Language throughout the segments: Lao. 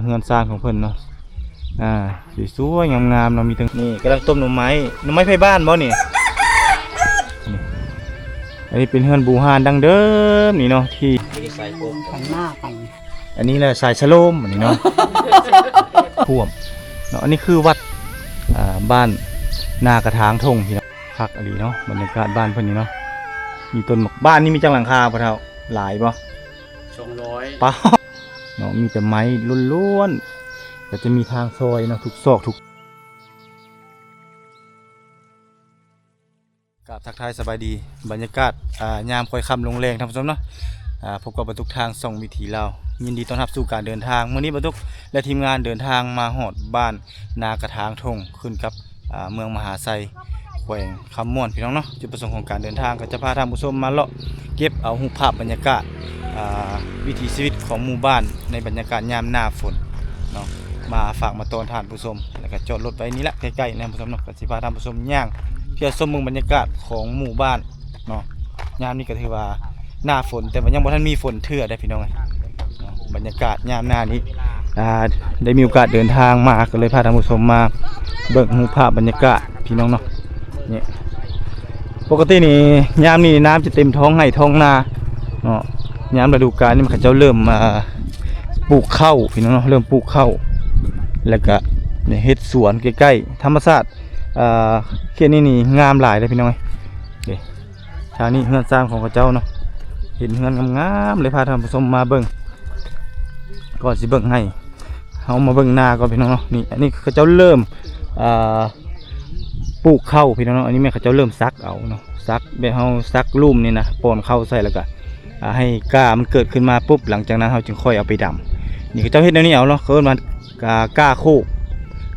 ເຮືອນຊານຂອງເພິ່ນເນາະ ອ່າ ສວຍໆງາມໆເນາະ ມີທັງ ນີ້ກຳລັງຕົ້ມໜໍ່ໄມ້ ໜໍ່ໄມ້ໄຜ່ບ້ານບໍ່ນີ້? ນີ້ ອັນນີ້ເປັນເຮືອນບູຮານດັ້ງເດີມນີ້ເນາະ ທີ່ ອັນນີ້ແຫຼະສາຍສະໂລມອັນນີ້ເນາະ ຖ້ວມເນາະ ອັນນີ້ຄືວັດ ອ່າ ບ້ານນາກະຖາງທົ່ງ ພີ່ນ້ອງ ຄັກອີ່ຫຼີເນາະ ບັນຍາກາດບ້ານເພິ່ນນີ້ເນາະ ມີຕົ້ນໝາກ ບ້ານນີ້ມີຈັກຫຼັງຄາພໍ່ເຖົ້າ ຫຼາຍບໍ່? ສອງຮ້ອຍ ປາ ເນາະ ມີແຕ່ໄມ້ລ້ວນໆ ກໍຈະມີທາງຊອຍເນາະ ທຸກຊອກທຸກ ກາບທັກທາຍສະບາຍດີ ບັນຍາກາດ ອ່າ ຍາມຄ່ອຍຄ່ຳລົງແລງ ທ່ານຜູ້ຊົມເນາະ ອ່າ ພົບກັບບ່າວຕຸກທາງຊ່ອງວິຖີລາວ ຍິນດີຕ້ອນຮັບສູ່ການເດີນທາງ ມື້ນີ້ບ່າວຕຸກ ແລະ ທີມງານເດີນທາງມາຮອດບ້ານນາກະຖາງທົ່ງ ຂຶ້ນກັບ ອ່າ ເມືອງມະຫາໄຊ ແຂວງຄຳມ່ວນ ພີ່ນ້ອງເນາະ. ຈຸດປະສົງຂອງການເດີນທາງກໍຈະພາທ່ານຜູ້ຊົມມາເລາະເກັບເອົາຮູບພາບບັນຍາກາດ ອ່າ ວິຖີຊີວິດຂອງໝູ່ບ້ານໃນບັນຍາກາດຍາມໜ້າຝົນເນາະ ມາຝາກມາຕ້ອນທ່ານຜູ້ຊົມ ແລ້ວກໍຈອດລົດໄວ້ນີ້ແຫຼະ ໃກ້ໆ ນະທ່ານຜູ້ຊົມເນາະ. ກໍຊິພາທ່ານຜູ້ຊົມຍ່າງທ່ຽວຊົມເບິ່ງບັນຍາກາດຂອງໝູ່ບ້ານ ເນາະ ຍາມນີ້ກໍຖືວ່າໜ້າຝົນ ແຕ່ວ່າຍັງບໍ່ທັນມີຝົນເທື່ອເດ້ພີ່ນ້ອງເອີຍເນາະ. ບັນຍາກາດຍາມໜ້ານີ້ ອ່າ ໄດ້ມີໂອກາດເດີນທາງມາ ກໍເລີຍພາທ່ານຜູ້ຊົມມາເບິ່ງຮູບພາບບັນຍາກາດພີ່ນ້ອງເນາະ. ນີ້ ປົກກະຕິນີ້ຍາມນີ້ນ້ຳຈະເຕັມທ້ອງໄຮ່ທ້ອງນາເນາະ. ຍາມລະດູການນີ້ເຂົາເຈົ້າເລີ່ມ ອ່າ ປູກເຂົ້າພີ່ນ້ອງເນາະ ເລີ່ມປູກເຂົ້າ ແລ້ວກະນີ້ເຮັດສວນໃກ້ໆ ທຳມະຊາດ ອ່າ ເຂດນີ້ນີ້ງາມຫຼາຍເດ້ພີ່ນ້ອງເອີຍ. ເດ້ ທາງນີ້ເຮືອນຊານຂອງເຂົາເຈົ້າເນາະ ເຫັນເຮືອນງາມໆເລີຍ ພາທ່ານຜູ້ຊົມມາເບິ່ງ ກ່ອນຊິເບິ່ງໄຮ່ ເຮົາມາເບິ່ງນາກ່ອນພີ່ນ້ອງເນາະ. ນີ້ ອັນນີ້ເຂົາເຈົ້າເລີ່ມ ອ່າ ປູກເຂົ້າພີ່ນ້ອງເນາະ. ອັນນີ້ແມ່ນເຂົາເຈົ້າເລີ່ມສັກເອົາເນາະ ສັກແບບເຮົາສັກລຸ່ມນີ້ນະ ປ້ອນເຂົ້າໃສ່ ແລ້ວກະ ອ່າ ໃຫ້ກ້າມັນເກີດຂຶ້ນມາປຸບ ຫຼັງຈາກນັ້ນເຮົາຈຶ່ງຄ່ອຍເອົາໄປດຳ. ນີ້ເຂົາເຈົ້າເຮັດແນວນີ້ເອົາເນາະ ເຂົາເອີ້ນວ່າ ອ່າ ກ້າໂຄກ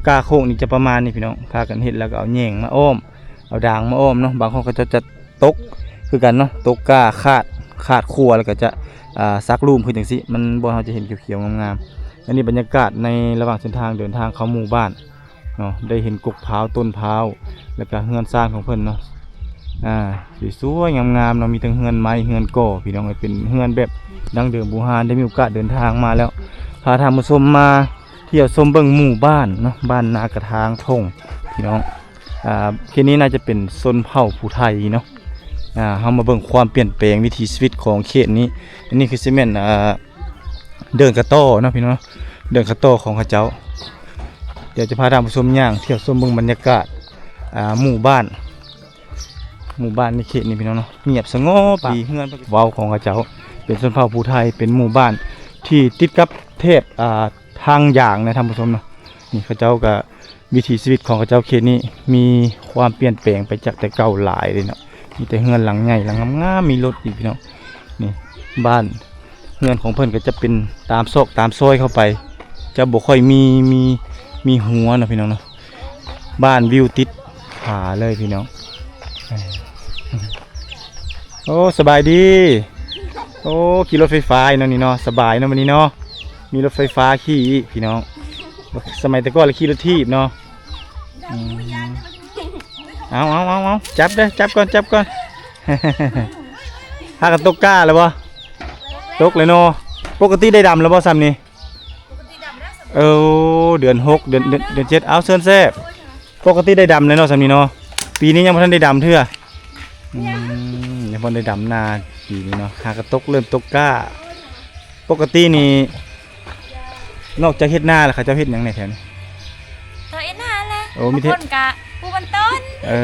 ກ້າໂຄກນີ້ຈະປະມານນີ້ພີ່ນ້ອງ ພາກັນເຮັດ ແລ້ວກໍເອົາແຍງມາອ້ອມ ເອົາດາງມາອ້ອມເນາະ. ບາງຄົນເຂົາເຈົ້າຈະຕົກຄືກັນເນາະ ຕົກກ້າຄາດ ຄາດຂົວ ແລ້ວກໍຈະ ອ່າ ສັກລຸ່ມຄືຈັ່ງຊີ້ ມັນ ບ່ອນເຮົາຈະເຫັນຂຽວໆງາມໆ. ອັນນີ້ບັນຍາກາດໃນລະຫວ່າງເສັ້ນທາງເດີນທາງເຂົ້າໝູ່ບ້ານເນາະ ໄດ້ເຫັນກົກພ້າວ ຕົ້ນພ້າວ ແລ້ວກໍເຮືອນຊານຂອງເພິ່ນເນາະ ອ່າ ສວຍໆງາມໆເນາະ ມີທັງເຮືອນໄມ້ ເຮືອນກໍ່ ພີ່ນ້ອງເອີຍ ເປັນເຮືອນແບບດັ້ງເດີມບູຮານ. ໄດ້ມີໂອກາດເດີນທາງມາແລ້ວ ພາທ່ານຜູ້ຊົມມາທ່ຽວຊົມເບິ່ງໝູ່ບ້ານເນາະ ບ້ານນາກະຖາງທົ່ງ ພີ່ນ້ອງ. ອ່າ ເຂດນີ້ໜ້າຈະເປັນຊົນເຜົ່າຜູ້ໄທເນາະ. ອ່າ ເຮົາມາເບິ່ງຄວາມປ່ຽນແປງວິຖີຊີວິດຂອງເຂດນີ້. ອັນນີ້ຄືຊິແມ່ນ ອ່າ ເດີ່ນກະຕໍ້ເນາະພີ່ນ້ອງເນາະ ເດີ່ນກະຕໍ້ຂອງເຂົາເຈົ້າ. ດຽວຈະພາທ່ານຜູ້ຊົມຍ່າງທ່ຽວຊົມເບິ່ງບັນຍາກາດ ອ່າ ໝູ່ບ້ານ ໝູ່ບ້ານໃນເຂດນີ້ພີ່ນ້ອງເນາະ ງຽບສະຫງົບດີ. ເຮືອນເວົ້າຂອງເຂົາເຈົ້າ ເປັນຊົນເຜົ່າຜູ້ໄທ ເປັນໝູ່ບ້ານທີ່ຕິດກັບແຖບ ອ່າ ທາງຢາງນະທ່ານຜູ້ຊົມເນາະ. ນີ້ເຂົາເຈົ້າກໍ ວິຖີຊີວິດຂອງເຂົາເຈົ້າເຂດນີ້ມີຄວາມປ່ຽນແປງໄປຈາກແຕ່ເກົ່າຫຼາຍເລີຍເນາະ. ມີແຕ່ເຮືອນຫຼັງໃຫຍ່ ຫຼັງງາມໆ ມີລົດອີກພີ່ນ້ອງ. ນີ້ບ້ານເຮືອນຂອງເພິ່ນກໍຈະເປັນຕາມຊອກຕາມຊອຍເຂົ້າໄປ ຈະບໍ່ຄ່ອຍມີ ມີ ມີຮົ້ວເນາະພີ່ນ້ອງເນາະ. ບ້ານວິວຕິດຜາເລີຍພີ່ນ້ອງ. ໂອ້ ສະບາຍດີ. ໂອ້ ຂີ່ລົດໄຟຟ້າເນາະນີ້ເນາະ ສະບາຍເນາະມື້ນີ້ເນາະ. ມີລົດໄຟຟ້າຂີ່ອີກພີ່ນ້ອງ. ສະໄໝແຕ່ກ່ອນລະຂີ່ລົດຖີບເນາະ. ອືມ ເອົາ ເອົາ ເອົາ ເອົາ ຈັບເດີ້ ຈັບກ່ອນ ຈັບກ່ອນ. ພາກັນຕົກກ້າແລ້ວບໍ່? ຕົກແລ້ວເນາະ. ປົກກະຕິໄດ້ດຳແລ້ວບໍ່ຊ່ຳນີ້? ເອີ ເດືອນຫົກ ເດືອນ ເດືອນ ເດືອນເຈັດ ເອົາ ເຊີນແຊບ. ປົກກະຕິໄດ້ດຳແລ້ວເນາະຊ່ຳນີ້ເນາະ. ປີນີ້ຍັງບໍ່ທັນໄດ້ດຳເທື່ອ. ອືມ ຍັງບໍ່ໄດ້ດຳນາປີນີ້ເນາະ ຫາກະຕົກ ເລີ່ມຕົກກ້າ. ປົກກະຕິນີ້ ນອກຈາກເຮັດນາແລ້ວ ເຂົາເຈົ້າເຮັດຫຍັງແດ່ແຖວນີ້? ເຂົາເຮັດນາແຫຼະ. ໂອ້ ມີແຕ່ ບາງຄົນກະປູກມັນຕົ້ນ. ເອີ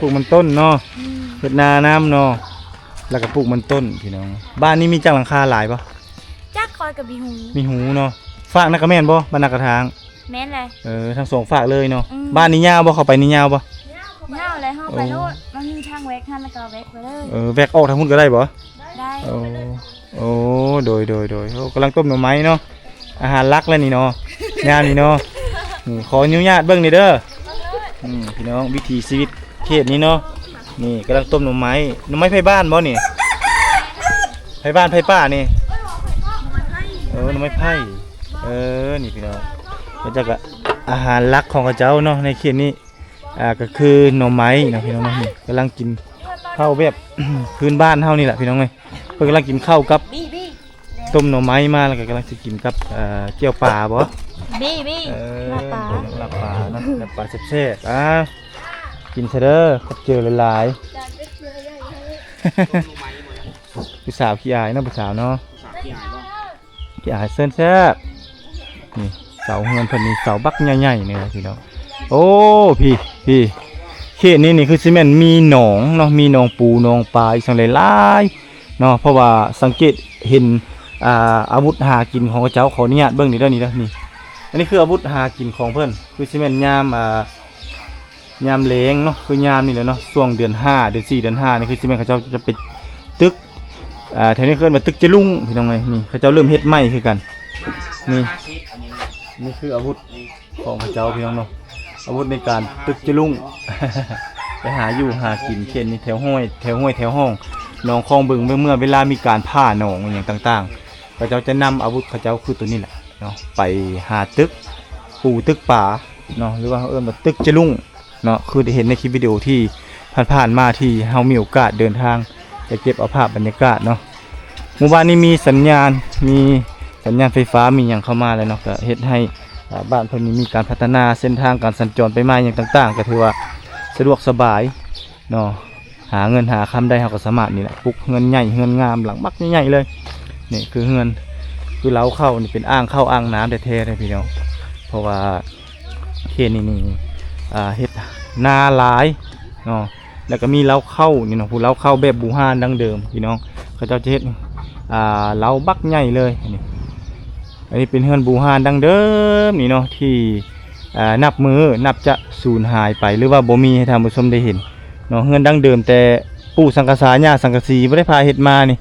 ປູກມັນຕົ້ນເນາະ. ອືມ ເຮັດນານຳເນາະ ແລ້ວກະປູກມັນຕົ້ນພີ່ນ້ອງ. ບ້ານນີ້ມີຈັກຫຼັງຄາ ຫຼາຍບໍ່? ຈັກ ຂ້ອຍກະບໍ່ຮູ້. ມີຮູ້ເນາະ. ຟາກນັ້ນກະແມ່ນບໍ່? ບ້ານນາກະຖາງ. ແມ່ນແຫຼະ. ເອີ ທັງສອງຟາກເລີຍເນາະ. ອືມ ບ້ານນີ້ຍາວບໍ່? ເຂົ້າໄປນີ້ຍາວບໍ່? ຍາວແຫຼະ ເຮົາໄປໂລດ. ໂອ້ ມັນມີທາງແວັກຫັ້ນ ແລ້ວກໍແວັກໄປເລີຍ. ເອີ ແວັກອອກທາງພຸ້ນກໍໄດ້ບໍ່? ໄດ້. ໂອ້ ໂອ້ ໂດຍ ໂດຍ ໂດຍ. ໂອ້ ກຳລັງຕົ້ມໜໍ່ໄມ້ເນາະ. ອາຫານຫຼັກແລ້ວນີ້ເນາະ ຍາມນີ້ເນາະ. ນີ້ ຂໍອະນຸຍາດເບິ່ງນີ້ເດີ້. ອືມ ພີ່ນ້ອງ ວິຖີຊີວິດເຂດນີ້ເນາະ. ນີ້ກຳລັງຕົ້ມໜໍ່ໄມ້. ໜໍ່ໄມ້ໄຜ່ບ້ານບໍ່ນີ້? ໄຜ່ບ້ານ ໄຜ່ປ່ານີ້? ເອີ ໜໍ່ໄມ້ໄຜ່. ເອີ ນີ້ພີ່ນ້ອງ ເຂົາເຈົ້າກະ ອາຫານຫຼັກຂອງເຂົາເຈົ້າເນາະ ໃນເຂດນີ້ ອ່າ ກະຄືໜໍ່ໄມ້ເນາະພີ່ນ້ອງເນາະ. ນີ້ກຳລັງກິນເຂົ້າແບບພື້ນບ້ານເຮົານີ້ແຫຼະພີ່ນ້ອງເອີຍ. ເພິ່ນກຳລັງກິນເຂົ້າກັບ ຕົ້ມໜໍ່ໄມ້ມາ ແລ້ວກໍກຳລັງຊິກິນກັບ ເອີ ແຈ່ວປາບໍ? ບີ ບີ ເອີ ລາບປາ ລາບປາເນາະ ລາບປາແຊບໆ ອ່າ ກິນຊະເດີ ຂອບໃຈຫຼາຍໆ. ຜູ້ສາວຂີ້ອາຍເນາະ ຜູ້ສາວເນາະ ຂີ້ອາຍ ເຊີນແຊບ. ນີ້ເສົາເຮືອນເພິ່ນນີ້ ເສົາບັກໃຫຍ່ໆ ນີ້ພີ່ນ້ອງ. ໂອ້ ພີ້ ພີ້ ເຂດນີ້ນີ້ຄືຊິແມ່ນມີໜອງເນາະ ມີໜອງປູໜອງປາອີ່ຫຍັງຫຼາຍໆ ເນາະ ເພາະວ່າສັງເກດເຫັນ ອ່າ ອາວຸດຫາກິນຂອງເຂົາເຈົ້າ. ຂໍອະນຸຍາດເບິ່ງນີ້ເດີ ນີ້ເດີ ນີ້ ອັນນີ້ຄືອາວຸດຫາກິນຂອງເພິ່ນ ຄືຊິແມ່ນຍາມ ອ່າ ຍາມແລ້ງເນາະ ຄືຍາມນີ້ແຫຼະເນາະ ຊ່ວງເດືອນຫ້າ ເດືອນສີ່ ເດືອນຫ້ານີ້ ຄືຊິແມ່ນເຂົາເຈົ້າຈະໄປຕຶກ ອ່າ ແຖວນີ້ເອີ້ນວ່າຕຶກຈະລຸງ ພີ່ນ້ອງເອີຍ. ນີ້ເຂົາເຈົ້າເລີ່ມເຮັດໃໝ່ຄືກັນ. ນີ້ ນີ້ຄືອາວຸດຂອງເຂົາເຈົ້າ ພີ່ນ້ອງເນາະ ອາວຸດໃນການຕຶກຈະລຸງ ໄປຫາຢູ່ຫາກິນເຂດນີ້ ແຖວຫ້ວຍ ແຖວຫ້ວຍແຖວຮ່ອງ ໜອງຄອງບຶງ ເມື່ອ ເມື່ອເວລາມີການຜ່າໜອງອີ່ຫຍັງຕ່າງໆ ເຂົາເຈົ້າຈະນຳອາວຸດເຂົາເຈົ້າຄືໂຕນີ້ແຫຼະ ເນາະ ໄປຫາຕຶກປູຕຶກປາເນາະ ຫຼືວ່າເຮົາເອີ້ນວ່າຕຶກຈະລຸງເນາະ ຄືໄດ້ເຫັນໃນຄລິບວິດີໂອທີ່ຜ່ານໆມາ ທີ່ເຮົາມີໂອກາດເດີນທາງໄປເກັບເອົາພາບບັນຍາກາດເນາະ. ໝູ່ບ້ານນີ້ມີສັນຍານ ມີສັນຍານໄຟຟ້າ ມີຫຍັງເຂົ້າມາແລ້ວເນາະ ກໍເຮັດໃຫ້ ອ່າ ບ້ານເພິ່ນນີ້ມີການພັດທະນາ ເສັ້ນທາງການສັນຈອນໄປມາຫຍັງຕ່າງໆ ກໍຖືວ່າສະດວກສະບາຍເນາະ. ຫາເງິນຫາຄຳໄດ້ ເຮົາກໍສາມາດນີ້ແຫຼະ ປຸກເຮືອນໃຫຍ່ ເຮືອນງາມ ຫຼັງບັກໃຫຍ່ໆເລີຍ. ນີ້ຄືເຮືອນ ຄືເລົ້າເຂົ້ານີ້ ເປັນອ່າງເຂົ້າອ່າງນ້ຳແທ້ໆເດ້ພີ່ນ້ອງ ເພາະວ່າເຂດນີ້ນີ້ ອ່າ ເຮັດນາຫຼາຍເນາະ ແລ້ວກໍມີເລົ້າເຂົ້ານີ້ເນາະ ຜູ້ເລົ້າເຂົ້າແບບບູຮານດັ້ງເດີມພີ່ນ້ອງ ເຂົາເຈົ້າຈະເຮັດ ອ່າ ເລົ້າບັກໃຫຍ່ເລີຍ. ອັນນີ້ ອັນນີ້ເປັນເຮືອນບູຮານດັ້ງເດີມນີ້ເນາະ ທີ່ ອ່າ ນັບມື້ນັບຈະສູນຫາຍໄປ ຫຼືວ່າບໍ່ມີໃຫ້ທ່ານຜູ້ຊົມໄດ້ເຫັນເນາະ. ເຮືອນດັ້ງເດີມແຕ່ປູ່ສັງກະສາ ຍ່າສັງກະສີ ບໍ່ໄດ້ພາເຮັດມານີ້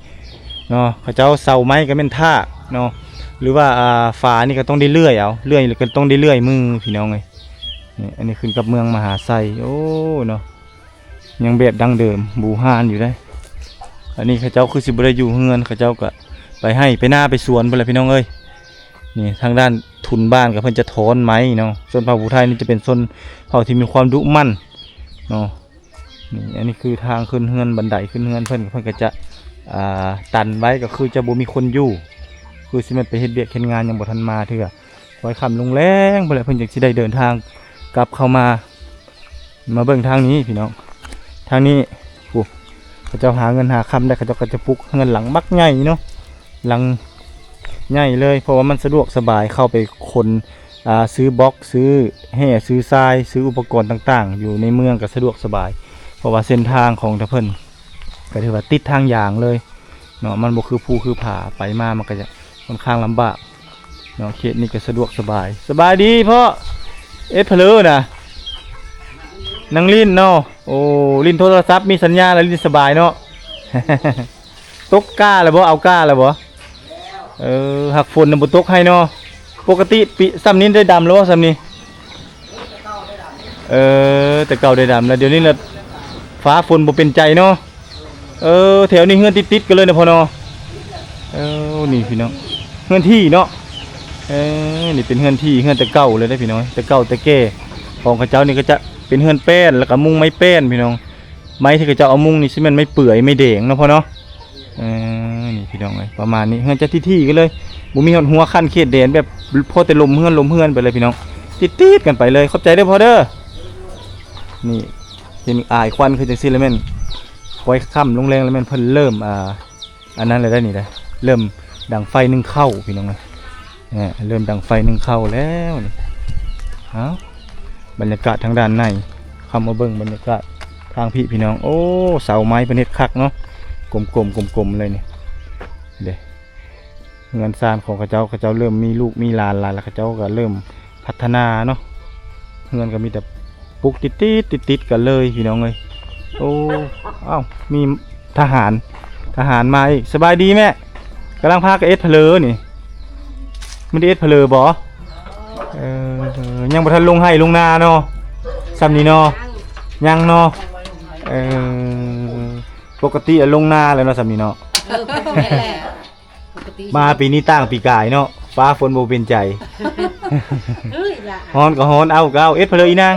ເນາະ ເຂົາເຈົ້າເສົາໄມ້ກໍແມ່ນຖາກເນາະ ຫຼືວ່າ ອ່າ ຝານີ້ກໍຕ້ອງໄດ້ເລື່ອຍເອົາ ເລື່ອຍກໍຕ້ອງໄດ້ເລື່ອຍມື ພີ່ນ້ອງເອີຍ. ນີ້ ອັນນີ້ຂຶ້ນກັບເມືອງມະຫາໄຊ ໂອ້ ເນາະ ຍັງແບບດັ້ງເດີມບູຮານຢູ່ເດ້. ອັນນີ້ເຂົາເຈົ້າຄືຊິບໍ່ໄດ້ຢູ່ເຮືອນ ເຂົາເຈົ້າກໍໄປໄຮ່ໄປນາໄປສວນພຸ້ນແຫຼະ ພີ່ນ້ອງເອີຍ. ນີ້ທາງດ້ານທຸນບ້ານກໍເພິ່ນຈະຖອນໄມ້ເນາະ ຊົນເຜົ່າຜູ້ໄທນີ້ຈະເປັນຊົນເຜົ່າທີ່ມີຄວາມດຸໝັ່ນເນາະ. ນີ້ ອັນນີ້ຄືທາງຂຶ້ນເຮືອນ ບັນໄດຂຶ້ນເຮືອນເພິ່ນ ເພິ່ນກໍຈະ ອ່າ ຕັນໄວ້ ກໍຄືຈະບໍ່ມີຄົນຢູ່ ຄືຊິແມ່ນໄປເຮັດວຽກເຮັດງານ ຍັງບໍ່ທັນມາເທື່ອ. ໄວ້ຄ່ຳລົງແລງພຸ້ນແຫຼະ ເພິ່ນຈັ່ງຊິໄດ້ເດີນທາງກັບເຂົ້າມາ. ມາເບິ່ງທາງນີ້ພີ່ນ້ອງ ທາງນີ້ ໂອ້ ເຂົາເຈົ້າຫາເງິນຫາຄຳໄດ້ ເຂົາເຈົ້າກໍຈະປຸກເຮືອນຫຼັງບັກໃຫຍ່ເນາະ ຫຼັງໃຫຍ່ເລີຍ ເພາະວ່າມັນສະດວກສະບາຍ ເຂົ້າໄປຂົນ ອ່າ ຊື້ບລັອກ ຊື້ແຮ່ ຊື້ຊາຍ ຊື້ອຸປະກອນຕ່າງໆ ຢູ່ໃນເມືອງກໍສະດວກສະບາຍ ເພາະວ່າເສັ້ນທາງຂອງທາງເພິ່ນ ກໍຖືວ່າຕິດທາງຢາງເລີຍເນາະ ມັນບໍ່ຄືພູຄືຜາ ໄປມາມັນກໍຈະຄ່ອນຂ້າງລຳບາກເນາະ. ເຂດນີ້ກໍສະດວກສະບາຍ. ສະບາຍດີພໍ່ ເອັດເຜລີນະ ນັ່ງຫຼິ້ນເນາະ. ໂອ້ ຫຼິ້ນໂທລະສັບ ມີສັນຍານແລ້ວຫຼິ້ນສະບາຍເນາະ. ຕົກກ້າແລ້ວບໍ່? ເອົາກ້າແລ້ວບໍ່? ເອີ ຫາກຝົນນະບໍ່ຕົກໃຫ້ເນາະ. ປົກກະຕິປີ ຊ່ຳນີ້ໄດ້ດຳແລ້ວບໍ່ ຊ່ຳນີ້? ເອີ ແຕ່ເກົ່າໄດ້ດຳແລ້ວ ດຽວນີ້ລະຟ້າຝົນບໍ່ເປັນໃຈເນາະ. ເອີ ແຖວນີ້ເຮືອນຕິດໆກັນເລີຍນະພໍ່ເນາະ. ເອີ ນີ້ພີ່ນ້ອງ ເຮືອນທີ່ເນາະ. ເອີ ນີ້ເປັນເຮືອນທີ່ ເຮືອນແຕ່ເກົ່າເລີຍເດ້ພີ່ນ້ອງ ແຕ່ເກົ່າແຕ່ແກ່ຂອງເຂົາເຈົ້ານີ້ ກໍຈະເປັນເຮືອນແປ້ນ ແລ້ວກໍມຸງໄມ້ແປ້ນພີ່ນ້ອງ. ໄມ້ທີ່ເຂົາເຈົ້າເອົາມຸງນີ້ຊິແມ່ນໄມ້ເປືອຍ ໄມ້ແດງເນາະພໍ່ເນາະ. ເອີ ນີ້ພີ່ນ້ອງເອີຍ ປະມານນີ້ ເຮືອນຈະຖີ່ໆກັນເລີຍ ບໍ່ມີຮອດຮົ້ວຂັ້ນເຂດແດນ ແບບພໍແຕ່ຫຼົມເຮືອນ ຫຼົມເຮືອນໄປເລີຍພີ່ນ້ອງ ຕິດໆກັນໄປເລີຍ. ຂອບໃຈເດີພໍ່ເດີ. ນີ້ ເຫັນອາຍຄວັນຄືຈັ່ງຊີ້ລະແມ່ນ ຄ່ອຍຄ່ຳລົງແລງລະແມ່ນເພິ່ນເລີ່ມ ອ່າ ອັນນັ້ນລະໄດ໋ນີ້ໄດ໋ ເລີ່ມດັງໄຟໜຶ້ງເຂົ້າພີ່ນ້ອງເອີຍ. ເລີ່ມດັງໄຟໜຶ້ງເຂົ້າແລ້ວນີ້. ເອົ້າ ບັນຍາກາດທາງດ້ານໃນ ເຂົ້າມາເບິ່ງບັນຍາກາດທາງພີ້ພີ່ນ້ອງ. ໂອ້ ເສົາໄມ້ເພິ່ນເຮັດຄັກເນາະ ກົມໆ ກົມໆເລີຍນີ້. ເດ້ ເຮືອນຊານຂອງເຂົາເຈົ້າ ເຂົາເຈົ້າເລີ່ມມີລູກມີຫຼານຫຼາຍແລ້ວ ເຂົາເຈົ້າກໍເລີ່ມພັດທະນາເນາະ. ເຮືອນກໍມີແຕ່ປຸກຕິດໆ ຕິດໆກັນເລີຍພີ່ນ້ອງເອີຍ. ໂອ້ ອ້າວ ມີທະຫານ ທະຫານມາອີກ. ສະບາຍດີແມ່. ກຳລັງພາກັນເອັດຜະເລີນີ້ ມັນໄດ້ເອັດຜະເລີບໍ່? ເອີ ຍັງບໍ່ທັນລົງໄຮ່ລົງນາເນາະ ຊ່ຳນີ້ເນາະ. ຍັງເນາະ. ເອີ ປົກກະຕິລົງນາແລ້ວເນາະ ຊ່ຳນີ້ເນາະ. ເອີ ປົກກະຕິແຫຼະ ປົກກະຕິ. ມາປີນີ້ຕ່າງປີກາຍເນາະ ຟ້າຝົນບໍ່ເປັນໃຈ. ເອີຍ ຮ້ອນກໍຮ້ອນ ເອົ້າກໍເອົາ. ເອັດຜະເລີອີນາງ?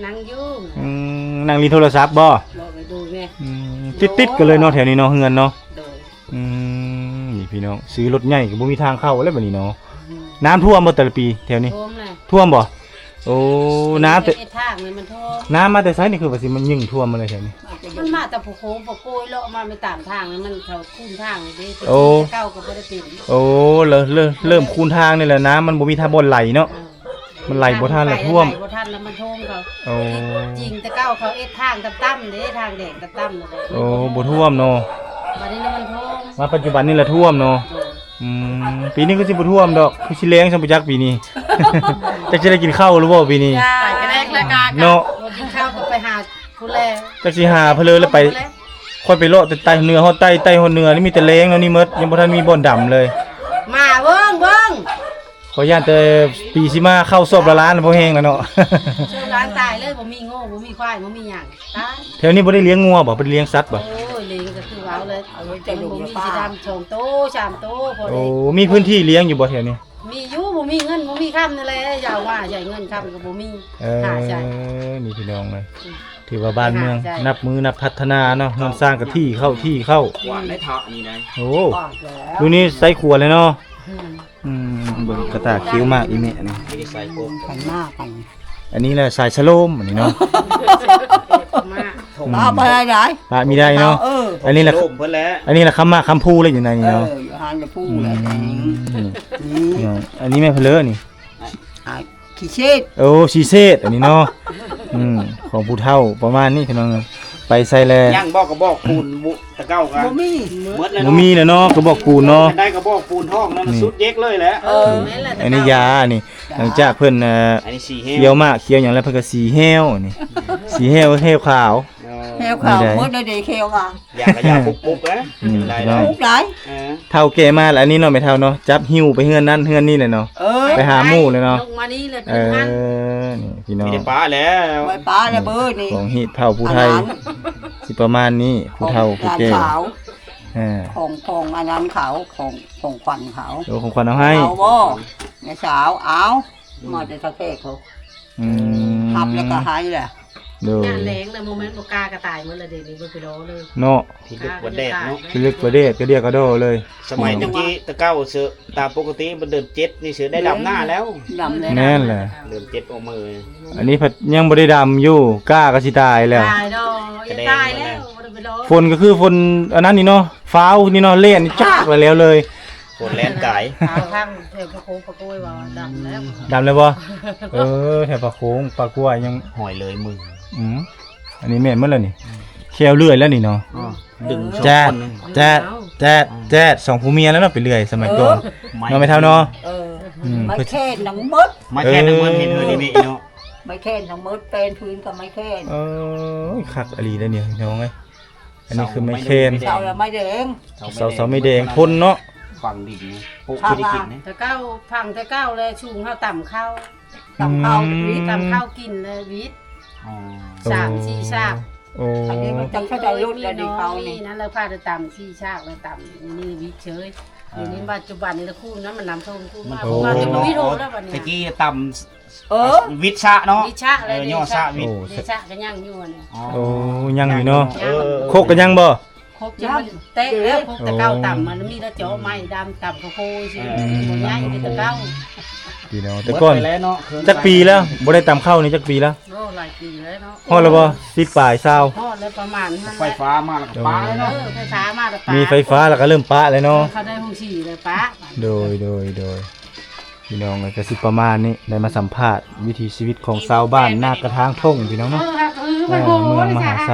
ນັ່ງຢູ່. ອືມ ນັ່ງຫຼິ້ນໂທລະສັບບໍ່? ບໍ່ໄປດູແມ່. ອືມ ຕິດໆກັນເລີຍເນາະ ແຖວນີ້ເນາະ ເຮືອນເນາະ. ໂດຍ. ອືມ ນີ້ ພີ່ນ້ອງ ຊື້ລົດໃຫຍ່ກໍບໍ່ມີທາງເຂົ້າແລ້ວບັດນີ້ເນາະ. ອືມ ນ້ຳຖ້ວມບໍ່ແຕ່ລະປີແຖວນີ້? ຖ້ວມແຫຼະ. ຖ້ວມບໍ່? ໂອ້ ນ້ຳແຕ່ ເຮັດທາງນີ້ມັນຖ້ວມ. ນ້ຳມາແຕ່ໃສນີ້ ຄືວ່າຊິມັນຍຶ່ງຖ້ວມມາເລີຍແຖວນີ້? ມັນມາແຕ່ພູໂຄງ ພູໂກຍເລາະມາໄປຕາມທາງ ແລ້ວມັນເຂົ້າຄູນທາງນີ້ເດ້. ໂອ້ ແຕ່ເກົ່າກໍບໍ່ໄດ້ເປັນ. ໂອ້ ເລີ່ມ ເລີ່ມ ເລີ່ມຄູນທາງນີ້ແຫຼະ ນ້ຳມັນບໍ່ມີທາງບ່ອນໄຫຼເນາະ. ເອີ ມັນໄຫຼບໍ່ທັນລະຖ້ວມ. ໄຫຼບໍ່ທັນລະມັນຖ້ວມເຂົາ. ໂອ້ ຈິງແຕ່ເກົ່າເຂົາເຮັດທາງຕ່ຳໆເດ້ ທາງແດງຕ່ຳໆນັ້ນແຫຼະ. ໂອ້ ບໍ່ຖ້ວມເນາະ. ບັດນີ້ລະມັນຖ້ວມ. ມາປັດຈຸບັນນີ້ລະຖ້ວມເນາະ. ໂດຍ. ອືມ ປີນີ້ຄືຊິບໍ່ຖ້ວມດອກ ຄືຊິແລ້ງຊັ້ນບໍ່ຈັກປີນີ້. ຈັກຊິໄດ້ກິນເຂົ້າຫຼືບໍ່ປີນີ້? ເນາະ ບໍ່ກິນເຂົ້າກໍໄປຫາພຸ້ນແຫຼະ. ຈັກຊິຫາເພີ້ແລ້ວໄປ. ຂ້ອຍໄປເລາະແຕ່ໃຕ້ເໜືອຮອດໃຕ້ ໃຕ້ຮອດເໜືອນີ້ມີແຕ່ແລ້ງແນວນີ້ໝົດ ຍັງບໍ່ທັນມີບ່ອນດຳເລີຍ. ມາເບິ່ງ ເບິ່ງ. ຂ້ອຍຢ້ານແຕ່ປີຊິມາເຂົ້າສອບລະລ້ານ ບໍ່ແຮງແລ້ວເນາະ. ສອບລ້ານຕາຍເລີຍ ບໍ່ມີງົວ ບໍ່ມີຄວາຍ ບໍ່ມີຫຍັງ ຕາຍ. ແຖວນີ້ບໍ່ໄດ້ລ້ຽງງົວບໍ່? ບໍ່ໄດ້ລ້ຽງສັດບໍ່? ໂອ້ຍ ລ້ຽງກໍຄືເວົ້າແລ້ວ ມັນບໍ່ມີ ຊິດຳສອງໂຕ ສາມໂຕ ພໍໄດ້. ໂອ້ ມີພື້ນທີ່ລ້ຽງຢູ່ບໍ່ແຖວນີ້? ມີຢູ່ ບໍ່ມີເງິນ ບໍ່ມີຄຳນີ້ແຫຼະ ຢ່າວ່າໃຊ້ເງິນຄຳກໍບໍ່ມີ. ເອີ ຫາໃຊ້ ນີ້ພີ່ນ້ອງເອີຍ ອືມ ຖືວ່າບ້ານເມືອງ ຫາໃຊ້ ນັບມື້ນັບພັດທະນາເນາະ ເຮືອນຊານກໍຖີ່ເຂົ້າ ຖີ່ເຂົ້າ. ຂວານໄດ້ເທາະນີ້ໄດ໋. ໂອ້ ລຸ້ນນີ້ໃສ່ຂວານແລ້ວເນາະ. ອືມ ອືມ ເບິ່ງກະຕ່າຂຽວໝາກອີ່ແມ່ນີ້ ຄັນມາກ ອັນນີ້ແຫຼະສາຍສະໂລມ ອັນນີ້ເນາະ. ມາ ອືມ ປະໄປໄດ້ ປະມີໄດ້ເນາະ. ເອີ ອັນນີ້ລະ ໂລມເພິ່ນແຫຼະ ອັນນີ້ລະຄຳໝາກຄຳພູເລີຍຢູ່ໃນນີ້ເນາະ. ເອີ ຫານລະພູແຫຼະ. ອືມ ນີ້ ອັນນີ້ແມ່ນເພິ່ນເລີນີ້ ອ່າ ຂີ້ເສດ. ໂອ້ ຂີ້ເສດ ອັນນີ້ເນາະ. ອືມ ຂອງຜູ້ເຖົ້າປະມານນີ້ພີ່ນ້ອງ ໄປໃສແລ? ຍັງບໍ່ກະບອກປູນ ແຕ່ເກົ່າກະບໍ່ມີ ໝົດແລ້ວ ບໍ່ມີແລ້ວເນາະ ກະບອກປູນເນາະ. ໄດ້ກະບອກປູນທອງນັ້ນ ສຸດເຢັກເລີຍແຫຼະ. ເອີ ອັນນີ້ຢາ ອັນນີ້ ຫຼັງຈາກເພິ່ນ ເອີ ອັນນີ້ສີແຫ້ວ ຂຽວໝາກຂຽວຫຍັງແລ້ວ ເພິ່ນກະສີແຫ້ວ ອັນນີ້ສີແຫ້ວ ແຫ້ວຂາວ. ແຫ້ວຂາວ ມີໄດ໋ ໝົດແລ້ວເດ້ແຫ້ວຂາວ. ຢາກະຢາປຸກໆ ອະ ອືມ ປຸກໄດ້. ເອີ ເຖົ້າແກ່ມາລະ ອັນນີ້ເນາະ ແມ່ເຖົ້າເນາະ ຈັບຫິ້ວໄປເຮືອນນັ້ນເຮືອນນີ້ແຫຼະເນາະ. ເອີ ໄປຫາໝູ່ແຫຼະເນາະ. ເອີ ນີ້ພີ່ນ້ອງ ມີແຕ່ປາແລ້ວ ໄປປາແລ້ວເບີນີ້ ຂອງຮີດເຜົ່າຜູ້ໄທ ຊິປະມານນີ້ ຜູ້ເຖົ້າຜູ້ແກ່ ເອີ ຂອງ ຂອງອັນນັ້ນເຂົາ ຂອງ ຂອງຂວັນເຂົາ. ໂອ້ ຂອງຂວັນເອົາໃຫ້ ເອົາບໍ່ ແມ່ສາວ ເອົາ ອືມ ມາແຕ່ເຖົ້າແກ່ເຂົາ. ອືມ ຮັບແລ້ວກະໃຫ້ແຫຼະ. ໂດຍ ຍາມແລ້ງແລ້ວ ບໍ່ແມ່ນບໍ່ກ້າກະຕາຍໝົດລະເດ ນີ້ບໍ່ຄືລໍເລີຍເນາະ. ພິລຶກກວ່າແດດເນາະ ພິລຶກກວ່າແດດ ກະເດຍກະດໍເລີຍ. ສະໄໝແຕ່ກີ້ ແຕ່ເກົ່າເສີ ຕາມປົກກະຕິມັນເດືອນເຈັດນີ້ເສີໄດ້ດຳນາແລ້ວ. ດຳແລ້ວ ແມ່ນແຫຼະ ເດືອນເຈັດອອກມື້. ອັນນີ້ພັດຍັງບໍ່ໄດ້ດຳຢູ່ ກ້າກະຊິຕາຍແລ້ວ. ຕາຍດອກ ຕາຍແລ້ວ ບໍ່ໄດ້ໄປລໍ. ຝົນກະຄືຝົນອັນນັ້ນນີ້ເນາະ ຟ້າວນີ້ເນາະ ແລ່ນຈາກແລ້ວເລີຍ. ຝົນແລ່ນກາຍ ທາງແຖວປາໂກ ປາໂກຍວ່າດຳແລ້ວ. ດຳແລ້ວບໍ່? ເອີ ແຖວປາໂກງ ປາກວາຍຍັງ ຫອຍເລີຍມື. ອືມ ອັນນີ້ແມ່ນໝົດແລ້ວນີ້ ແຂ້ວເລື່ອຍແລ້ວນີ້ເນາະ. ດຶງສອງຄົນ ແຈດ ແຈດ ແຈດ ສອງຜົວເມຍແລ້ວເນາະ ໄປເລື່ອຍສະໄໝກ່ອນ ເນາະແມ່ເຖົ້າເນາະ. ເອີ ອືມ ໄມ້ແຄນທັງໝົດ ໄມ້ແຄນທັງໝົດ ເຫັນເຮີນີ້ເນາະ ໄມ້ແຄນທັງໝົດ ແປນພື້ນກະໄມ້ແຄນ. ເອີຍ ຄັກອີ່ຫຼີເດ້ນີ້ພີ່ນ້ອງເອີຍ. ອັນນີ້ຄືໄມ້ແຄນ ເສົາໄມ້ແດງ ເສົາ ເສົາໄມ້ແດງ ພົນເນາະ ຝັງດິນ ປູກ ເພື່ອໄດ້ກິນ. ແຕ່ເກົ່າ ຝັງແຕ່ເກົ່າແລະ ຊຸມເຮົາຕຳເຂົ້າ ຕຳເຂົ້າ ອືມ ຕຳເຂົ້າກິນແລະວິດ ອໍ ສາມສີ່ຊາກ. ໂອ້ ອັນນີ້ມັນຈັກເທົ່າໃດລົດແລ້ວນີ້ ເຂົານີ້ ມີນັ້ນແລ້ວພາໄດ້ຕຳສີ່ຊາກ ແລ້ວຕຳນີ້ວິດເຊີຍ. ອ່າ ດຽວນີ້ປັດຈຸບັນນີ້ລະຄູນນະ ມັນນ້ຳຖ້ວມ ຄູນມາ ໂອ້ ຄູນມາ ແຕ່ບໍ່ມີໂທແລ້ວບັດນີ້ ແຕ່ກີ້ຕຳ ເອີ ວິດຊະເນາະ ວິດຊະເລີຍ ເອີ ຫຍໍ້ຊະວິດ ເດຊະກະຍັງຢູ່ຫັ້ນ. ອໍ ໂອ້ ຍັງຢູ່ເນາະ. ເອີ ຄົກກະຍັງບໍ່? ຄົກຈະແຕກແລ້ວ ຄົກແຕ່ເກົ່າຕຳ ມັນມີແຕ່ເຈາະໄມ້ດຳ ຕຳເຂົ້າໂພຊື່ ເອີ ບໍ່ໃຫຍ່ຄືແຕ່ເກົ່າ. ພີ່ນ້ອງ ແຕ່ກ່ອນ ຈັກປີແລ້ວ ບໍ່ໄດ້ຕຳເຂົ້ານີ້ຈັກປີແລ້ວ? ໂອ້ ຫຼາຍປີແລ້ວເນາະ. ຮອດແລ້ວບໍ່? ສິບປາຍ ຊາວ ຮອດແລ້ວ ປະມານຫັ້ນແຫຼະ. ໄຟຟ້າມາແລ້ວກະປະເລີຍເນາະ. ເອີ ໄຟຟ້າມາແລ້ວກະປະ ມີໄຟຟ້າແລ້ວກະເລີ່ມປະເລີຍເນາະ. ເອີ ເຂົາໄດ້ໂຮງສີແລ້ວປະ. ໂດຍ ໂດຍ ໂດຍ. ພີ່ນ້ອງເອີຍ ກະຊິປະມານນີ້ ໄດ້ມາສຳພາດວິຖີຊີວິດຂອງຊາວບ້ານນາກະທາງທົ່ງ ພີ່ນ້ອງເນາະ. ເອີ ເມືອງມະຫາໄຊ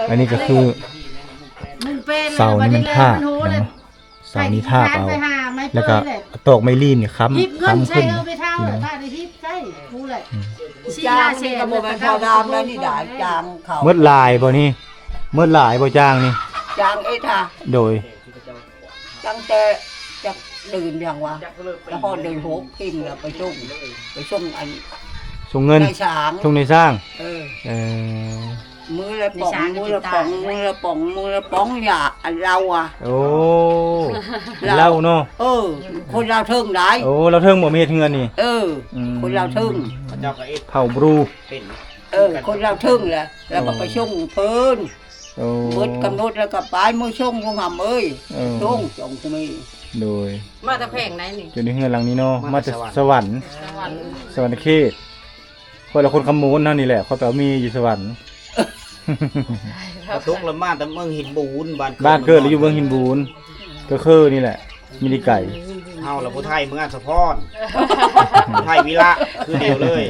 ອັນນີ້ກະຄື ເສົານີ້ແມ່ນທາບເນາະ ເສົານີ້ທາບເອົາ ແລ້ວກະຕອກໄມ້ລີ້ນນີ້ຄ້ຳ ຄ້ຳຂຶ້ນ ພີ່ນ້ອງ. ໝົດຫຼາຍບໍ່ນີ້? ໝົດຫຼາຍບໍ່ຈ້າງນີ້? ຈ້າງເອດຫາ ໂດຍ ຕັ້ງແຕ່ຈັກເດືອນຫຍັງວະ ແລ້ວຮອດເດືອນຫົກເພັງແລ້ວໄປສົ່ງ ໄປສົ່ງອັນ ສົ່ງເງິນ ນາຍຊ່າງ ສົ່ງນາຍຊ່າງ. ເອີ ເອີ ມື້ລະປ໋ອງ ມື້ລະປ໋ອງ ມື້ລະປ໋ອງ ມື້ລະປ໋ອງ ຢາອັນເຫຼົ້າອະ. ໂອ້ ເຫຼົ້າເນາະ. ເອີ ຄົນລາວເທິງໄດ໋. ໂອ້ ລາວເທິງບໍ່ມາເຮັດເຮືອນນີ້? ເອີ ອືມ ຄົນລາວເທິງ ເຂົາເຈົ້າກະເຮັດເຜົ່າບຣູ ເອີ ຄົນລາວເທິງແຫຼະ ແລ້ວກະໄປສົ່ງເພິ່ນ. ໂອ້ ໝົດກຳນົດແລ້ວກໍໄປມື້ຊົງ ລຸງຫຳເອີຍ. ເອີ ຊົງ ຈອງຜູ້ມີ ໂດຍ ມາແຕ່ແຂວງໃດນີ້? ຢູ່ໃນເຮືອນຫຼັງນີ້ເນາະ ມາແຕ່ ມາແຕ່ສະຫວັນ ສະຫວັນ ສະຫວັນນະເຂດ. ຂ້ອຍລະຄົນຄຳມູນເຮົານີ້ແຫຼະ ຂ້ອຍໄປເອົາເມຍຢູ່ສະຫວັນ. ປາຕຸກລະມາແຕ່ເມືອງຫີນບູນ ບ້ານເກີດ ບ້ານເກີດລະຢູ່ເມືອງຫີນບູນ ກໍຄືນີ້ແຫຼະ ມີແຕ່ໄກ. ເຮົາລະຜູ້ໄທເມືອງສະພອນ ຜູ້ໄທວິລະ ຄືດຽວເລີຍ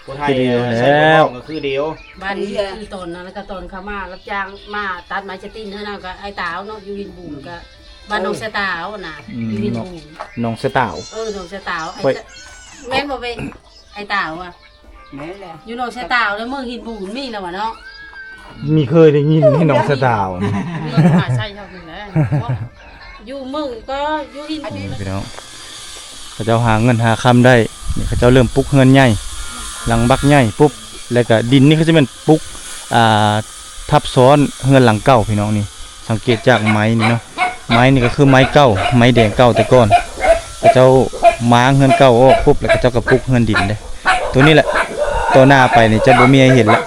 ຜູ້ໄທ ຄືດຽວແລ້ວ ໄຊປະທອງກໍຄືດຽວ. ບ້ານນີ້ຄືຕອນນັ້ນ ແລ້ວກໍຕອນເຂົາມາຮັບຈ້າງມາຕັດໄມ້ສະຕິນເຮົານັ້ນ ກໍໄອ້ຕາວເນາະ ຢູ່ຫີນບູນ ກໍບ້ານໜອງສະຕາວນະ ອືມ ຢູ່ຫີນບູນ ໜອງສະຕາວ. ເອີ ໜອງສະຕາວ ຂ້ອຍ ແມ່ນບໍ່ເວີຍ? ໄອ້ຕາວອະ ແມ່ນແຫຼະ ຢູ່ໜອງສະຕາວ ແລ້ວເມືອງຫີນບູນມີແລ້ວວະເນາະ. ມີເຄີຍໄດ້ຍິນໃນໜອງສະຕາວ ເມືອງມະຫາໄຊເຮົານີ້ແຫຼະ ຢູ່ເມືອງກໍຢູ່ຫີນບູນ. ນີ້ພີ່ນ້ອງ ເຂົາເຈົ້າຫາເງິນຫາຄຳໄດ້ ນີ້ເຂົາເຈົ້າເລີ່ມປຸກເຮືອນໃຫຍ່ ຫຼັງບັກໃຫຍ່ປຸບ ແລ້ວກໍດິນນີ້ເຂົາຈະແມ່ນປຸກ ອ່າ ທັບຊ້ອນເຮືອນຫຼັງເກົ່າພີ່ນ້ອງ. ນີ້ສັງເກດຈາກໄມ້ນີ້ເນາະ ໄມ້ນີ້ກໍຄືໄມ້ເກົ່າ ໄມ້ແດງເກົ່າແຕ່ກ່ອນ ເຂົາເຈົ້າມ້າງເຮືອນເກົ່າອອກປຸບ ແລ້ວເຂົາເຈົ້າກໍປຸກເຮືອນດິນເດ້. ໂຕນີ້ແຫຼະ ຕໍ່ໜ້າໄປນີ້ຈະບໍ່ມີໃຫ້ເຫັນລະ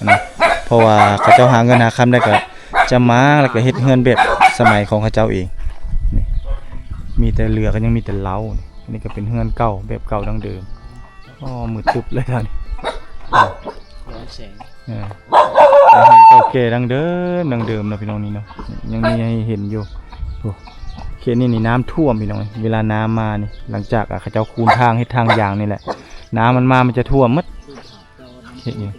ນະ ເພາະວ່າເຂົາເຈົ້າຫາເງິນຫາຄຳໄດ້ກໍຈະມ້າງ ແລ້ວກໍເຮັດເຮືອນແບບສະໄໝຂອງເຂົາເຈົ້າເອງ. ນີ້ມີແຕ່ເຫຼືອ ກໍຍັງມີແຕ່ເລົ້າ. ນີ້ ອັນນີ້ກໍເປັນເຮືອນເກົ່າ ແບບເກົ່າດັ້ງເດີມ. ອໍ ມືດຕຶບເລີຍທ່ານ ຍ້ອນແສງ ເອີ ເປັນເຮືອນເກົ່າແກ່ດັ້ງເດີມ ດັ້ງເດີມເນາະພີ່ນ້ອງ. ນີ້ເນາະ ຍັງມີໃຫ້ເຫັນຢູ່. ໂອ້ ເຂດນີ້ນີ້ນ້ຳຖ້ວມພີ່ນ້ອງ ເວລານ້ຳມານີ້ ຫຼັງຈາກ ອ່າ ເຂົາເຈົ້າຄູນທາງ ເຮັດທາງຢາງນີ້ແຫຼະ ນ້ຳມັນມາ ມັນຈະຖ້ວມໝົດ. ເຂດນີ້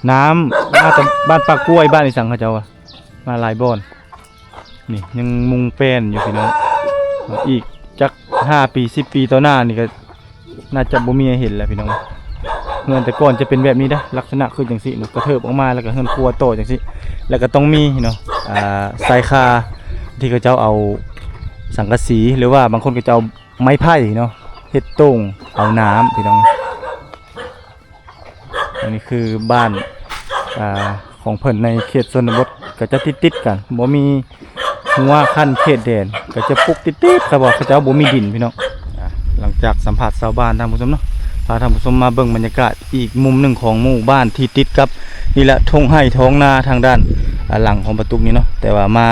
ນ້ຳມາແຕ່ບ້ານປາກກ້ວຍ ບ້ານອີ່ສັງເຂົາເຈົ້າວ່າ ມາຫຼາຍບ່ອນ. ນີ້ຍັງມຸງແປ້ນຢູ່ພີ່ນ້ອງ ອີກຈັກຫ້າປີ ສິບປີຕໍ່ໜ້ານີ້ກໍໜ້າຈະບໍ່ມີໃຫ້ເຫັນແລ້ວພີ່ນ້ອງ. ເຮືອນແຕ່ກ່ອນຈະເປັນແບບນີ້ເດ້ ລັກສະນະຄືຈັ່ງຊີ້ນະ ກະເທີບອອກມາແລ້ວກໍເຮືອນຄົວຕໍ່ຈັ່ງຊີ້ ແລ້ວກໍຕ້ອງມີເນາະ ອ່າ ຊາຍຄາທີ່ເຂົາເຈົ້າເອົາສັງກະສີ ຫຼືວ່າບາງຄົນກໍຈະເອົາໄມ້ໄຜ່ເນາະ ເຮັດໂຕ່ງເອົານ້ຳພີ່ນ້ອງ. ອັນນີ້ຄືບ້ານ ອ່າ ຂອງເພິ່ນໃນເຂດຊົນນະບົດ ກໍຈະຕິດໆກັນ ບໍ່ມີຮົ້ວຂັ້ນເຂດແດນ ກໍຈະປຸກຕິດໆ ເພາະວ່າເຂົາເຈົ້າບໍ່ມີດິນພີ່ນ້ອງ. ອ່າ ຫຼັງຈາກສຳພາດຊາວບ້ານ ທ່ານຜູ້ຊົມເນາະ ພາທ່ານຜູ້ຊົມມາເບິ່ງບັນຍາກາດອີກມຸມໜຶ່ງຂອງໝູ່ບ້ານທີ່ຕິດກັບ ນີ້ແຫຼະ ທົ່ງໄຮ່ທ້ອງນາທາງດ້ານ ອ່າ ຫຼັງຂອງປາຕຸກນີ້ເນາະ. ແຕ່ວ່າມາ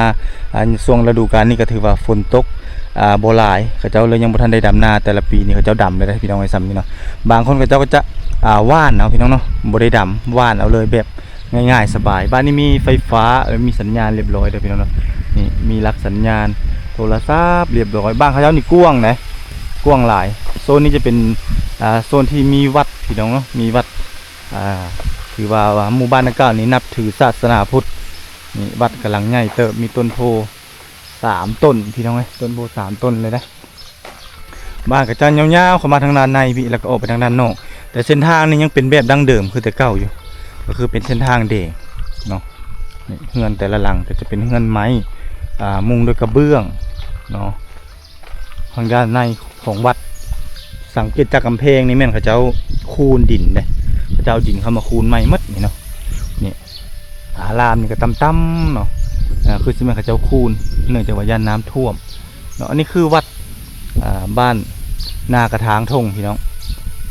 ອ່າ ຊ່ວງລະດູການນີ້ກໍຖືວ່າຝົນຕົກ ອ່າ ບໍ່ຫຼາຍ ເຂົາເຈົ້າເລີຍຍັງບໍ່ທັນໄດ້ດຳນາ. ແຕ່ລະປີນີ້ເຂົາເຈົ້າດຳແລ້ວເດ້ພີ່ນ້ອງເອີຍ ສ່ຳນີ້ເນາະ. ບາງຄົນເຂົາເຈົ້າກໍຈະ ອ່າ ຫວ່ານເອົາພີ່ນ້ອງເນາະ ບໍ່ໄດ້ດຳ ຫວ່ານເອົາເລີຍແບບງ່າຍໆ ສະບາຍ. ບ້ານນີ້ມີໄຟຟ້າ ເອີ ມີສັນຍານລຽບຮ້ອຍເດີພີ່ນ້ອງເນາະ. ນີ້ມີຫຼັກສັນຍານໂທລະສັບລຽບຮ້ອຍ. ບ້ານເຂົາເຈົ້ານີ້ກວ້າງເດ້ ກວ້າງຫຼາຍ. ໂຊນນີ້ຈະເປັນ ອ່າ ໂຊນທີ່ມີວັດພີ່ນ້ອງເນາະ ມີວັດ ອ່າ ຖືວ່າ ວ່າໝູ່ບ້ານດັ່ງກ່າວນີ້ນັບຖືສາສະໜາພຸດ. ນີ້ວັດກຳລັງໃຫຍ່ເຕີບ ມີຕົ້ນໂພສາມຕົ້ນພີ່ນ້ອງເອີຍ ຕົ້ນໂພສາມຕົ້ນເລີຍເດ້. ບ້ານກໍຈະຍາວໆເຂົ້າມາທາງດ້ານໃນພີ້ ແລ້ວກໍອອກໄປທາງດ້ານນອກ. ແຕ່ເສັ້ນທາງນີ້ຍັງເປັນແບບດັ້ງເດີມຄືແຕ່ເກົ່າຢູ່ ກໍຄືເປັນເສັ້ນທາງແດງເນາະ. ນີ້ເຮືອນແຕ່ລະຫຼັງກໍຈະເປັນເຮືອນໄມ້ ອ່າ ມຸງດ້ວຍກະເບື້ອງເນາະ. ທາງດ້ານໃນຂອງວັດ ສັງເກດຈາກກຳແພງນີ້ແມ່ນເຂົາເຈົ້າຄູນດິນເດ້ ເຂົາເຈົ້າເອົາດິນເຂົ້າມາຄູນໃໝ່ໝົດນີ້ເນາະ. ນີ້ອາລາມນີ້ກໍຕ່ຳໆເນາະ ອ່າ ຄືຊິແມ່ນເຂົາເຈົ້າຄູນ ເນື່ອງຈາກວ່າຢ້ານນ້ຳຖ້ວມເນາະ. ອັນນີ້ຄືວັດ ອ່າ ບ້ານນາກະທາງທົ່ງພີ່ນ້ອງ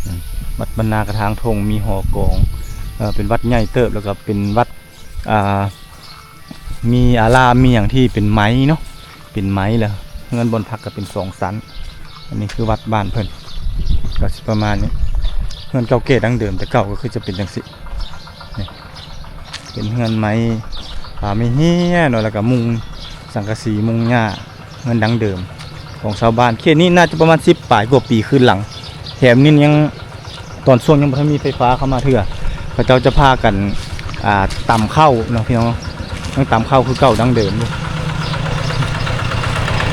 ອືມ ວັດບ້ານນາກະທາງທົ່ງ ມີຫໍກອງ ເອີ ເປັນວັດໃຫຍ່ເຕີບ ແລ້ວກໍເປັນວັດ ອ່າ ມີອາລາມ ມີຫຍັງທີ່ເປັນໄມ້ເນາະ ເປັນໄມ້ແລ້ວ ເຮືອນບ່ອນພັກກໍເປັນສອງຊັ້ນ. ອັນນີ້ຄືວັດບ້ານເພິ່ນ ກໍຊິປະມານນີ້ ເຮືອນເກົ່າແກ່ດັ້ງເດີມແຕ່ເກົ່າກໍຄືຈະເປັນຈັ່ງຊີ້. ນີ້ເປັນເຮືອນໄມ້ ອ່າ ໄມ້ເຮ້ຍເນາະ ແລ້ວກໍມຸງສັງກະສີ ມຸງຫຍ້າ ເຮືອນດັ້ງເດີມຂອງຊາວບ້ານເຂດນີ້ ໜ້າຈະປະມານສິບປາຍກວ່າປີຄືນຫຼັງ. ແຖມນີ້ຍັງ ຕອນຊ່ວງຍັງບໍ່ທັນມີໄຟຟ້າເຂົ້າມາເທື່ອ ເຂົາເຈົ້າຈະພາກັນ ອ່າ ຕຳເຂົ້າເນາະພີ່ນ້ອງເນາະ ຍັງຕຳເຂົ້າຄືເກົ່າດັ້ງເດີມຢູ່.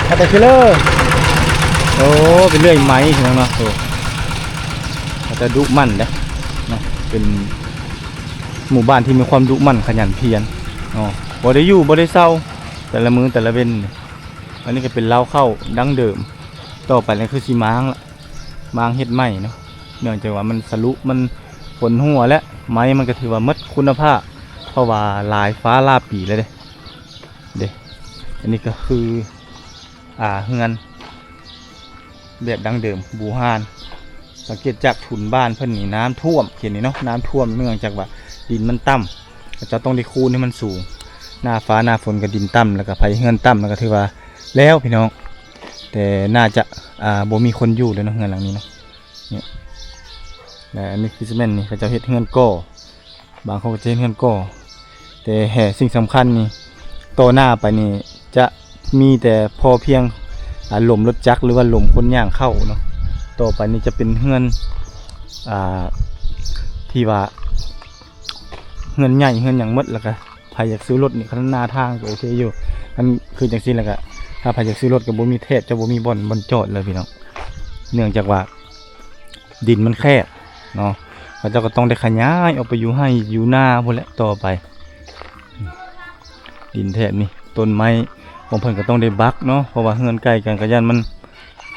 ມາແຕ່ເຊີເລີ ໂອ້ ເປັນເລື່ອຍໄມ້ພີ່ນ້ອງເນາະ. ໂອ້ ເຂົາເຈົ້າດຸໝັ່ນເດ້ເນາະ ເປັນໝູ່ບ້ານທີ່ມີຄວາມດຸໝັ່ນຂະຫຍັນພຽນເນາະ ບໍ່ໄດ້ຢູ່ບໍ່ໄດ້ເຊົາ ແຕ່ລະມື້ແຕ່ລະເວັນ. ອັນນີ້ກໍເປັນເລົ້າເຂົ້າດັ້ງເດີມ ຕໍ່ໄປນີ້ຄືຊິມ້າງລະ ມ້າງເຮັດໃໝ່ເນາະ ເນື່ອງຈາກວ່າມັນສະຫຼຸ ມັນຂົນຮົ່ວ ແລະ ໄມ້ມັນກໍຖືວ່າໝົດຄຸນນະພາບ ເພາະວ່າຫຼາຍຟ້າຫຼາຍປີແລ້ວເດ້ ເດ້. ອັນນີ້ກໍຄື ອ່າ ເຮືອນແບບດັ້ງເດີມບູຮານ ສັງເກດຈາກທຸນບ້ານເພິ່ນນີ້ນ້ຳຖ້ວມ ເຂດນີ້ເນາະ ນ້ຳຖ້ວມ ເນື່ອງຈາກວ່າດິນມັນຕ່ຳ ເຈົ້າຕ້ອງໄດ້ຄູນໃຫ້ມັນສູງ. ໜ້າຟ້າໜ້າຝົນກໍດິນຕ່ຳ ແລ້ວກໍໄພເຮືອນຕ່ຳ ແລ້ວກໍຖືວ່າແລ້ວພີ່ນ້ອງ. ແຕ່ໜ້າຈະ ອ່າ ບໍ່ມີຄົນຢູ່ແລ້ວເນາະ ເຮືອນຫຼັງນີ້ເນາະ. ນີ້ ແລະ ອັນນີ້ຄືຊິແມ່ນນີ້ ເຂົາເຈົ້າເຮັດເຮືອນກໍ່ ບາງຄົນກໍຈະເຮັດເຮືອນກໍ່ ແຕ່ແຮ່ສິ່ງສຳຄັນນີ້ ຕໍ່ໜ້າໄປນີ້ຈະມີແຕ່ພໍພຽງ ອ່າ ຫຼົມລົດຈັກ ຫຼືວ່າຫຼົມຄົນຍ່າງເຂົ້າເນາະ. ຕໍ່ໄປນີ້ຈະເປັນເຮືອນ ອ່າ ທີ່ວ່າ ເຮືອນໃຫຍ່ເຮືອນຫຍັງໝົດ ແລ້ວກະໃຜຢາກຊື້ລົດນີ້ ຄັນໜ້າທາງກໍໂອເຄຢູ່. ຄັນຄືຈັ່ງຊີ້ແລ້ວກະ ຖ້າໃຜຢາກຊື້ລົດກໍບໍ່ມີ ແທບຈະບໍ່ມີບ່ອນ ບ່ອນຈອດເລີຍພີ່ນ້ອງ ເນື່ອງຈາກວ່າດິນມັນແຄບເນາະ. ເຂົາເຈົ້າກໍຕ້ອງໄດ້ຂະຫຍາຍອອກໄປຢູ່ໄຮ່ຢູ່ນາພຸ້ນແຫຼະຕໍ່ໄປ. ດິນແຖບນີ້ ຕົ້ນໄມ້ຂອງເພິ່ນກໍຕ້ອງໄດ້ບັກເນາະ ເພາະວ່າເຮືອນໃກ້ກັນກໍຢ້ານມັນ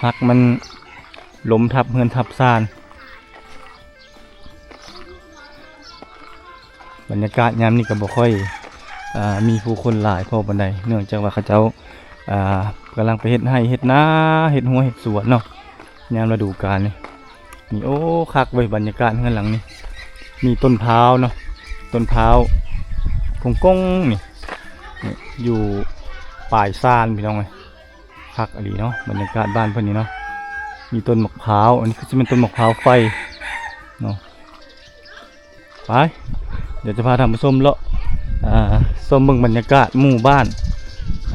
ຫັກ ມັນລົ້ມທັບເຮືອນທັບຊານ. ບັນຍາກາດຍາມນີ້ກໍບໍ່ຄ່ອຍ ອ່າ ມີຜູ້ຄົນຫຼາຍພໍປານໃດ ເນື່ອງຈາກວ່າເຂົາເຈົ້າ ອ່າ ກຳລັງໄປເຮັດໄຮ່ເຮັດນາ ເຮັດຮົ້ວເຮັດສວນເນາະ ຍາມລະດູການນີ້. ນີ້ ໂອ້ ຄັກເວີຍ ບັນຍາກາດເຮືອນຫຼັງນີ້ ມີຕົ້ນພ້າວເນາະ ຕົ້ນພ້າວກົງໆນີ້ ນີ້ຢູ່ປາຍຊານພີ່ນ້ອງເອີຍ. ຄັກອີ່ຫຼີເນາະ ບັນຍາກາດບ້ານເພິ່ນນີ້ເນາະ. ມີຕົ້ນໝາກພ້າວ ອັນນີ້ຄືຊິແມ່ນຕົ້ນໝາກພ້າວໄຟເນາະ. ໄປ ດຽວຈະພາທ່ານຜູ້ຊົມເລາະ ອ່າ ຊົມເບິ່ງບັນຍາກາດໝູ່ບ້ານ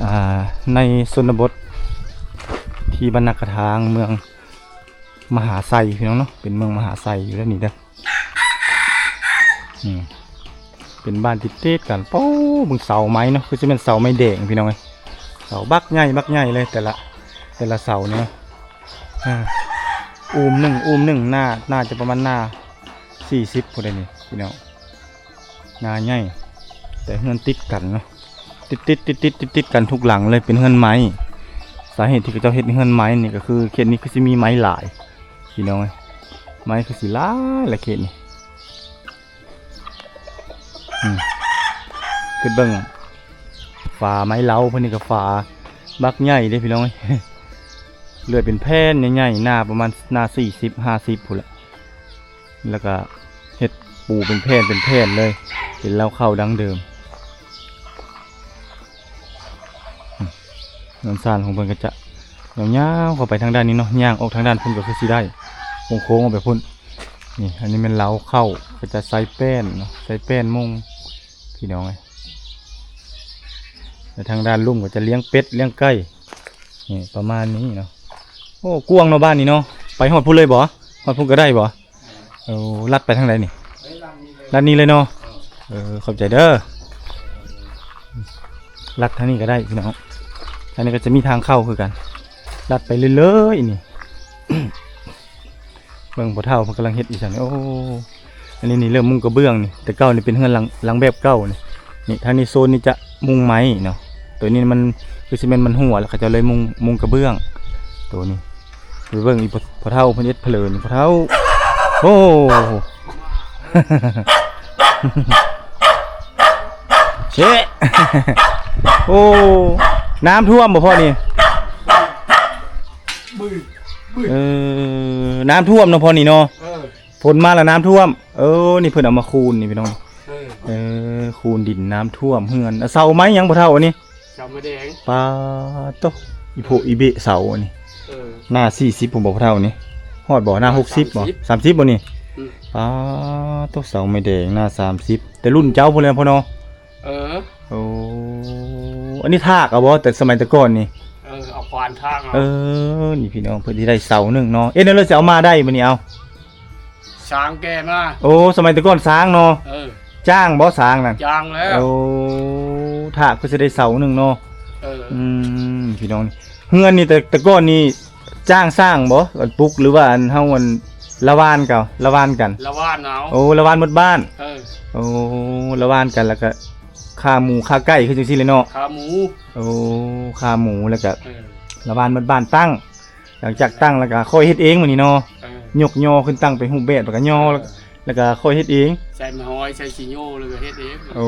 ອ່າ ໃນຊົນນະບົດ ທີ່ບ້ານນາກະທາງ ເມືອງມະຫາໄຊພີ່ນ້ອງເນາະ. ເປັນເມືອງມະຫາໄຊຢູ່ແລ້ວນີ້ເດີ. ອືມ ເປັນບ້ານຕິດໆກັນ. ໂອ້ ເບິ່ງເສົາໄມ້ເນາະ ຄືຊິແມ່ນເສົາໄມ້ແດງພີ່ນ້ອງເອີຍ. ເສົາບັກໃຫຍ່ ບັກໃຫຍ່ເລີຍ ແຕ່ລະ ແຕ່ລະເສົານີ້ເນາະ. ອາ ອູມໜຶ່ງ ອູມໜຶ່ງ ໜ້າ ໜ້າຈະປະມານໜ້າສີ່ສິບພຸ້ນເດນີ້ພີ່ນ້ອງ. ນາໃຫຍ່ ແຕ່ເຮືອນຕິດກັນເນາະ ຕິດໆ ຕິດໆ ຕິດໆກັນທຸກຫຼັງເລີຍ ເປັນເຮືອນໄມ້. ສາເຫດທີ່ເຂົາເຈົ້າເຮັດເຮືອນໄມ້ນີ້ກໍຄື ເຂດນີ້ຄືຊິມີໄມ້ຫຼາຍພີ່ນ້ອງເອີຍ ໄມ້ຄືຊິຫຼາຍລະເຂດນີ້. ອືມ ຄິດເບິ່ງ ຝາໄມ້ເລົາເພິ່ນນີ້ກໍຝາບັກໃຫຍ່ເດ້ພີ່ນ້ອງເອີຍ ເລື່ອຍເປັນແຜ່ນໃຫຍ່ໆ ໜ້າປະມານໜ້າສີ່ສິບ ຫ້າສິບພຸ້ນແຫຼະ. ແລ້ວກໍເຮັດປູເປັນແຜ່ນເປັນແຜ່ນເລີຍ ເປັນເລົາເຂົ້າດັ້ງເດີມ. ອືມ ເຮືອນຊານຂອງເພິ່ນກໍຈະຍາວໆເຂົ້າໄປທາງດ້ານນີ້ເນາະ ຍ່າງອອກທາງດ້ານພຸ້ນກໍຄືຊິໄດ້ ໂຄ້ງໆອອກໄປພຸ້ນ. ນີ້ ອັນນີ້ແມ່ນເລົາເຂົ້າ ກໍຈະໃສ່ແປ້ນເນາະ ໃສ່ແປ້ນມຸງພີ່ນ້ອງເອີຍ. ແລະ ທາງດ້ານລຸ່ມກໍຈະລ້ຽງເປັດລ້ຽງໄກ່ ນີ້ປະມານນີ້ເນາະ. ໂອ້ ກວ້າງເນາະບ້ານນີ້ເນາະ. ໄປຮອດພຸ້ນເລີຍບໍ່? ຮອດພຸ້ນກໍໄດ້ບໍ່? ໂອ້ ລັດໄປທາງໃດນີ້? ລັດນີ້ເລີຍເນາະ. ເອີ ຂອບໃຈເດີ. ລັດທາງນີ້ກໍໄດ້ພີ່ນ້ອງ. ທາງນີ້ກໍຈະມີທາງເຂົ້າຄືກັນ ລັດໄປເລື້ອຍໆນີ້. ເບິ່ງພໍ່ເຖົ້າເພິ່ນກຳລັງເຮັດອີ່ຫຍັງນີ້. ໂອ້ ອັນນີ້ນີ້ເລີ່ມມຸງກະເບື້ອງນີ້. ແຕ່ເກົ່ານີ້ເປັນເຮືອນຫຼັງ ຫຼັງແບບເກົ່ານີ້. ນີ້ ທາງນີ້ໂຊນນີ້ຈະມຸງໄມ້ເນາະ. ໂຕນີ້ມັນຄືຊິແມ່ນມັນຮົ່ວ ແລ້ວເຂົາເຈົ້າເລີຍມຸງ ມຸງກະເບື້ອງ. ໂຕນີ້ ໄປເບິ່ງອີ່ພໍ່ເຖົ້າເພິ່ນເຮັດເຜລິນີ້ ພໍ່ເຖົ້າ. ໂອ້ ເຊະ. ໂອ້ ນ້ຳຖ້ວມບໍ່ພໍ່ນີ້? ເອີ ນ້ຳຖ້ວມເນາະພໍ່ນີ້ເນາະ. ເອີ ຝົນມາແລ້ວນ້ຳຖ້ວມ. ເອີ ນີ້ເພິ່ນເອົາມາຄູນນີ້ພີ່ນ້ອງ. ເອີ ເອີ ຄູນດິນນ້ຳຖ້ວມເຮືອນ. ເສົາໄມ້ຫຍັງພໍ່ເຖົ້າອັນນີ້? ເສົາໄມ້ແດງ. ປາໂຕ ອີໂພະອີເບະເສົາອັນນີ້. ເອີ ໜ້າສີ່ສິບພຸ້ນບໍ່ພໍ່ເຖົ້ານີ້? ຮອດບໍ່? ໜ້າຫົກສິບບໍ່? ສາມສິບບໍ່ນີ້? ອືມ ປາໂຕ ເສົາໄມ້ແດງໜ້າສາມສິບ ແຕ່ລຸ້ນເຈົ້າພຸ້ນແຫຼະພໍ່ເນາະ. ເອີ ໂອ້ ອັນນີ້ຖາກເອົາບໍ່ ແຕ່ສະໄໝແຕ່ກ່ອນນີ້? ເອີ ເອົາຂວານຖາກເອົາ. ເອີ ນີ້ພີ່ນ້ອງ ເພິ່ນຊິໄດ້ເສົາໜຶ່ງເນາະ. ເອີ ແລ້ວຊິເອົາມາໄດ້ມື້ນີ້ ເອົາ ຊ້າງແກ່ມາ. ໂອ້ ສະໄໝແຕ່ກ່ອນຊ້າງເນາະ. ເອີ ຈ້າງບໍ່ຊ້າງນັ້ນ? ຈ້າງແລ້ວ. ໂອ້ ຖ້າຄືຊິໄດ້ເສົາໜຶ່ງເນາະ. ເອີ ອືມ ພີ່ນ້ອງ ເຮືອນນີ້ ແຕ່ ແຕ່ກ່ອນນີ້ຈ້າງສ້າງບໍ່ ອັນປຸກ ຫຼືວ່າອັນເຮົາອັນລະຫວ່ານເຂົາ ລະຫວ່ານກັນ? ລະຫວ່ານເອົາ. ໂອ້ ລະຫວ່ານໝົດບ້ານ. ເອີ ໂອ້ ລະຫວ່ານກັນ ແລ້ວກໍຂ້າໝູຂ້າໄກ່ ຄືຈັ່ງຊີ້ແຫຼະເນາະ. ຂ້າໝູ. ໂອ້ ຂ້າໝູ ແລ້ວກໍ ເອີ ລະຫວ່ານໝົດບ້ານ ຕັ້ງ ຫຼັງຈາກຕັ້ງແລ້ວກໍຄ່ອຍເຮັດເອງບັດນີ້ເນາະ. ເອີ ຍົກຍໍຂຶ້ນຕັ້ງເປັນຮູບແບບ ແລ້ວກໍຍໍ ເອີ ແລ້ວກໍຄ່ອຍເຮັດເອງ ໃສ່ໄມ້ຫອຍ ໃສ່ຂີ້ໂຍ ແລ້ວກໍເຮັດເອງ. ໂອ້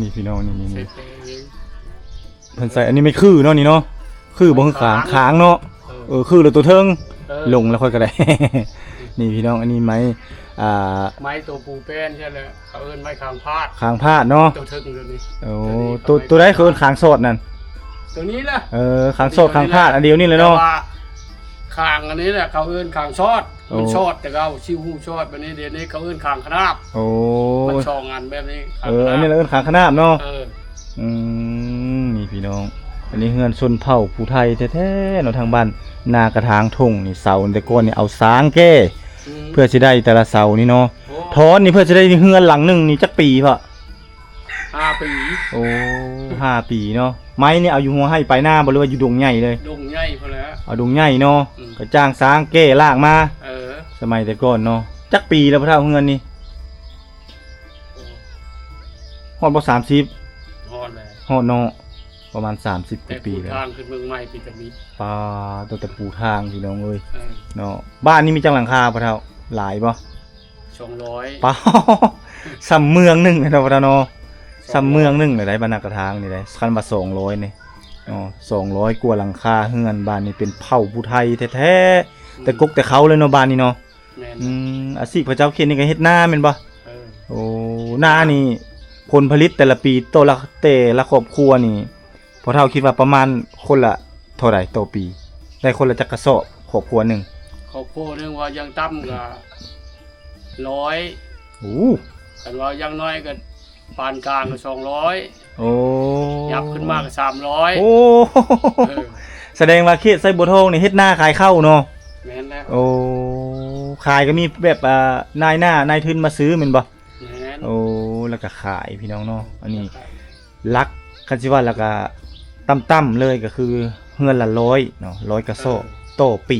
ນີ້ພີ່ນ້ອງ ນີ້ ນີ້ ໃສ່ແປງເອງ. ເພິ່ນໃສ່ ອັນນີ້ແມ່ນຄືເນາະ ນີ້ເນາະ. ຄືບໍ່? ຄືຂາງ ຂາງເນາະ. ເອີ ເອີ ຄືແລ້ວຕົວເທິງ. ເອີ ລົງແລ້ວຂ້ອຍກໍໄດ້ ນີ້ພີ່ນ້ອງ ອັນນີ້ໄມ້ ອ່າ ໄມ້ໂຕປູແປ້ນໃຊ່ແຫຼະ ເຂົາເອີ້ນໄມ້ຄາງພາດ ຄາງພາດເນາະ ໂຕເທິງໂຕນີ້ ໂອ້ ໂຕ ໂຕໃດເຂົາເອີ້ນຄາງຊອດນັ້ນ ໂຕນີ້ລະ ເອີ ຄາງຊອດຄາງພາດອັນດຽວນີ້ແຫຼະເນາະ ແຕ່ວ່າຄາງອັນນີ້ແຫຼະເຂົາເອີ້ນຄາງຊອດ ໂອ້ ມັນຊອດແຕ່ເກົ່າ ຊິວຫູຊອດ ບັດນີ້ດຽວນີ້ເຂົາເອີ້ນຄາງຂະໜາບ ໂອ້ ມັນສອງອັນແບບນີ້ ເອີ ຄາງຂະໜາບ ອັນນີ້ລະເອີ້ນຄາງຂະໜາບເນາະ ເອີ ອືມ ນີ້ພີ່ນ້ອງ ອັນນີ້ເຮືອນຊົນເຜົ່າຜູ້ໄທແທ້ໆເນາະ ທາງບ້ານນາກະທາງທົ່ງນີ້ ເສົາແຕ່ກ່ອນນີ້ເອົາຊາງແກ່ ອືມ ເພື່ອຊິໄດ້ແຕ່ລະເສົານີ້ເນາະ ໂອ້ ຖອນນີ້ເພື່ອຊິໄດ້ເຮືອນຫຼັງໜຶ່ງນີ້ຈັກປີພໍ່? ຫ້າປີ ໂອ້ ຫ້າປີເນາະ ໄມ້ນີ້ເອົາຢູ່ຫົວໄຮ່ປາຍນາບໍ່ ຫຼືວ່າຢູ່ດົງໃຫຍ່ເລີຍ? ດົງໃຫຍ່ພຸ້ນແຫຼະ ເອົາດົງໃຫຍ່ເນາະ ອືມ ກະຈ້າງຊາງແກ່ລາກມາ ເອີ ສະໄໝແຕ່ກ່ອນເນາະ ຈັກປີແລ້ວພໍ່ເຖົ້າເຮືອນນີ້? ຮອດບໍ່ ສາມສິບ? ຮອດແລ້ວ ຮອດເນາະ ປະມານສາມສິບກວ່າປີແລ້ວ ແຕ່ປູທາງຂຶ້ນເມືອງໃໝ່ປີຕະມິດ ປາ ຕັ້ງແຕ່ປູທາງພີ່ນ້ອງເອີຍ ເອີ ເນາະ ບ້ານນີ້ມີຈັກຫຼັງຄາພໍ່ເຖົ້າ ຫຼາຍບໍ່? ສອງຮ້ອຍ ປາ ສ່ຳເມືອງໜຶ່ງເນາະພໍ່ເຖົ້າເນາະ ສອງຮ້ອຍ ສ່ຳເມືອງໜຶ່ງເລີຍໄດ໋ ບ້ານນາກະທາງນີ້ໄດ໋ ຄັນວ່າສອງຮ້ອຍນີ້ເນາະ ສອງຮ້ອຍກວ່າຫຼັງຄາເຮືອນ ບ້ານນີ້ເປັນເຜົ່າຜູ້ໄທແທ້ໆ ອືມ ແຕ່ກົກແຕ່ເຄົ້າເລີຍເນາະ ບ້ານນີ້ເນາະ ແມ່ນ ອືມ ອາຊີບເຂົາເຈົ້າເຂດນີ້ກໍເຮັດນາແມ່ນບໍ່? ເອີ ໂອ້ ນານີ້ຜົນຜະລິດແຕ່ລະປີ ຕໍ່ລະ ແຕ່ລະຄອບຄົວນີ້ ພໍ່ເຖົ້າຄິດວ່າປະມານຄົນລະເທົ່າໃດຕໍ່ປີ? ໄດ້ຄົນລະຈັກກະສອບ ຄອບຄົວໜຶ່ງ? ຄອບຄົວໜຶ່ງວ່າຢ່າງຕ່ຳກໍຮ້ອຍ ໂອ້ ຄັນວ່າຢ່າງໜ້ອຍກໍ ປານກາງກໍສອງຮ້ອຍ ໂອ້ ຫຍັບຂຶ້ນມາກໍສາມຮ້ອຍ ໂອ້ ເອີ ສະແດງວ່າເຂດໄຊບົວທອງນີ້ເຮັດນາຂາຍເຂົ້າເນາະ ແມ່ນແລ້ວ ໂອ້ ຂາຍກໍມີແບບ ອ່າ ນາຍໜ້ານາຍທຶນມາຊື້ແມ່ນບໍ່? ແມ່ນ ໂອ້ ແລ້ວກໍຂາຍພີ່ນ້ອງເນາະ ອັນນີ້ ແລ້ວກໍ ຫຼັກ ຄັນຊິວ່າແລ້ວກໍຕ່ຳໆເລີຍກໍຄືເຮືອນລະຮ້ອຍເນາະ ຮ້ອຍກະສອບ ເອີ ຕໍ່ປີ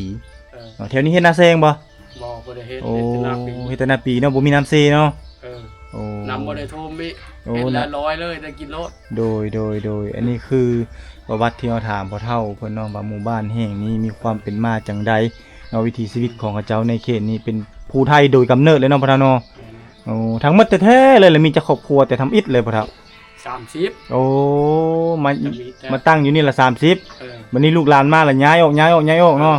ເອີ ເນາະ ແຖວນີ້ເຮັດນາແຊງບໍ່? ບໍ່ ບໍ່ໄດ້ເຮັດ ໂອ້ ເຮັດແຕ່ນາປີ ເຮັດແຕ່ນາປີເນາະ ບໍ່ມີນ້ຳເຊເນາະ ເອີ ໂອ້ ນ້ຳບໍ່ໄດ້ຖ້ວມອີກ ໂອ້ ເຮັດແລ້ວລອຍເລີຍ ໄດ້ກິນໂລດ ໂດຍ ໂດຍ ໂດຍ ອັນນີ້ຄືປະຫວັດທີ່ເຮົາຖາມພໍ່ເຖົ້າເພິ່ນເນາະ ວ່າໝູ່ບ້ານແຫ່ງນີ້ມີຄວາມເປັນມາຈັ່ງໃດເນາະ ວິຖີຊີວິດຂອງເຂົາເຈົ້າໃນເຂດນີ້ ເປັນຜູ້ໄທໂດຍກຳເນີດເລີຍເນາະພໍ່ເຖົ້າເນາະ ແມ່ນ ໂອ້ ທັງໝົດແທ້ໆເລີຍ ລະມີຈັກຄອບຄົວແຕ່ທຳອິດເລີຍພໍ່ເຖົ້າ? ສາມສິບ ໂອ້ ມາ ຈະມີແຕ່ ມາຕັ້ງຢູ່ນີ້ລະສາມສິບ ເອີ ບັດນີ້ລູກຫຼານມາລະຍ້າຍອອກ ຍ້າຍອອກ ຍ້າຍອອກເນາະ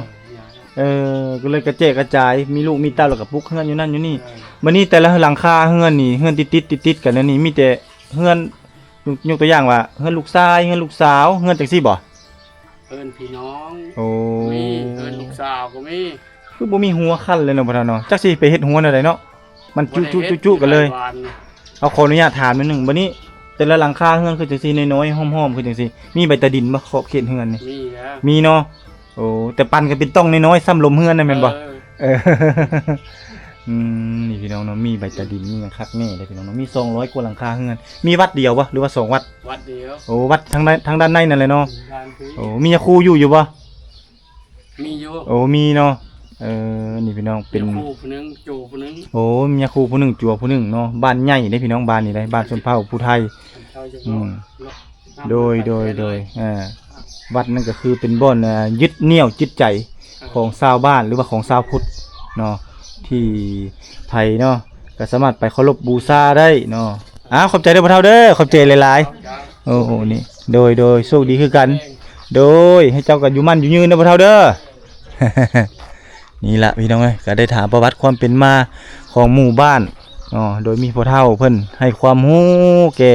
ເອີ ຍ້າຍອອກ ເອີ ກໍເລີຍກະແຈກກະຈາຍ ມີລູກມີເຕົ້າແລ້ວກໍປຸກເຮືອນຢູ່ນັ້ນຢູ່ນີ້ ເອີ ບັດນີ້ແຕ່ລະຫຼັງຄາເຮືອນນີ້ ເຮືອນຕິດໆ ຕິດໆກັນນີ້ ມີແຕ່ເຮືອນ ຍົກ ຍົກຕົວຢ່າງວ່າເຮືອນລູກຊາຍ ເຮືອນລູກສາວ ເຮືອນຈັ່ງຊີ້ບໍ່? ເຮືອນພີ່ນ້ອງ ໂອ້ ມີ ເຮືອນລູກສາວກໍມີ ຄືບໍ່ມີຮົ້ວຂັ້ນເລີຍເນາະພໍ່ເຖົ້າເນາະ ຈັກຊິໄປເຮັດຮົ້ວແນວໃດເນາະ ມັນຈຸໆໆກັນເລີຍ ເອົາ ຂໍອະນຸຍາດຖາມໜ້ອຍໜຶ່ງ ບັດນີ້ແຕ່ລະຫຼັງຄາເຮືອນຄືຈັ່ງຊີ້ ນ້ອຍໆ ຫ້ອມໆ ຄືຈັ່ງຊີ້ ມີໃບຕາດິນບໍ່ ຂອບເຂດເຮືອນນີ້? ມີແລ້ວ ມີເນາະ ໂອ້ ແຕ່ປັນກໍເປັນຕ່ອງນ້ອຍໆ ສ່ຳລົມເຮືອນນັ້ນແມ່ນບໍ່? ເອີ ເອີ ອືມ ນີ້ພີ່ນ້ອງເນາະ ມີໃບຕາດິນ ມີຫຍັງຄັກແນ່ເດ້ພີ່ນ້ອງເນາະ ມີສອງຮ້ອຍກວ່າຫຼັງຄາເຮືອນ ມີວັດດຽວບໍ່ ຫຼືວ່າສອງວັດ? ວັດດຽວ ໂອ້ ວັດທາງໃນ ທາງດ້ານໃນນັ້ນແຫຼະເນາະ ໂອ້ ມີຍາຄູຢູ່ ຢູ່ບໍ່? ມີຢູ່ ໂອ້ ມີເນາະ ເອີ ນີ້ພີ່ນ້ອງ ເປັນຍາຄູຜູ້ໜຶ່ງ ໂຈຜູ້ໜຶ່ງ ໂອ້ ມີຍາຄູຜູ້ໜຶ່ງ ໂຈຜູ້ໜຶ່ງເນາະ ບ້ານໃຫຍ່ເດ້ພີ່ນ້ອງ ບ້ານນີ້ເດ້ ບ້ານຊົນເຜົ່າຜູ້ໄທ ອືມ ໂດຍ ໂດຍ ໂດຍ ເອີ ວັດນັ້ນກໍຄືເປັນບ່ອນ ອ່າ ຍຶດໜ້ຽວຈິດໃຈຂອງຊາວບ້ານ ຫຼືວ່າຂອງຊາວພຸດເນາະ ທີ່ໃຜເນາະ ກໍສາມາດໄປເຄົາລົບບູຊາໄດ້ເນາະ ອາ ຂອບໃຈເດີພໍ່ເຖົ້າເດີ ຂອບໃຈຫຼາຍໆ ໂອ້ໂຫ ນີ້ ໂດຍ ໂດຍ ໂຊກດີຄືກັນ ໂດຍ ໃຫ້ເຈົ້າກໍຢູ່ໝັ້ນຢູ່ຍືນເດີພໍ່ເຖົ້າເດີ ນີ້ລະພີ່ນ້ອງເອີຍ ກໍໄດ້ຖາມປະຫວັດຄວາມເປັນມາຂອງໝູ່ບ້ານເນາະ ໂດຍມີພໍ່ເຖົ້າເພິ່ນໃຫ້ຄວາມຮູ້ແກ່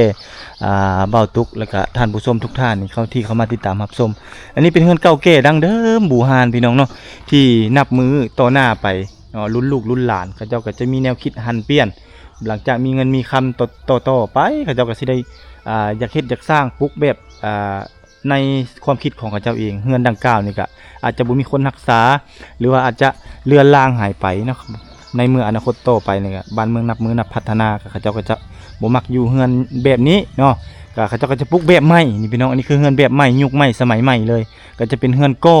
ອ່າ ບ່າວຕຸກ ແລະກະທ່ານຜູ້ຊົມທຸກທ່ານທີ່ເຂົ້າ ທີ່ເຂົ້າມາຕິດຕາມຮັບຊົມ ອັນນີ້ເປັນເຮືອນເກົ່າແກ່ດັ້ງເດີມບູຮານພີ່ນ້ອງເນາະ ທີ່ນັບມື້ຕໍ່ໜ້າໄປເນາະ ລຸ້ນລູກລຸ້ນຫຼານ ເຂົາເຈົ້າກໍຈະມີແນວຄິດຫັນປ່ຽນ ຫຼັງຈາກມີເງິນມີຄຳຕໍ່ ຕໍ່ໆໄປ ເຂົາເຈົ້າກໍຊິໄດ້ ອ່າ ຢາກເຮັດຢາກສ້າງ ປຸກແບບ ອ່າ ໃນຄວາມຄິດຂອງເຂົາເຈົ້າເອງ ເຮືອນດັ່ງກ່າວນີ້ກະອາດຈະບໍ່ມີຄົນຮັກສາ ຫຼືວ່າອາດຈະເລືອນລາງຫາຍໄປເນາະ ໃນເມື່ອອະນາຄົດຕໍ່ໄປນີ້ກະ ບ້ານເມືອງນັບມື້ນັບພັດທະນາ ກະເຂົາເຈົ້າກໍຈະບໍ່ມັກຢູ່ເຮືອນແບບນີ້ເນາະ ກະເຂົາເຈົ້າກໍຈະປຸກແບບໃໝ່ນີ້ພີ່ນ້ອງ ອັນນີ້ຄືເຮືອນແບບໃໝ່ ຍຸກໃໝ່ ສະໄໝໃໝ່ເລີຍ ກໍຈະເປັນເຮືອນກໍ່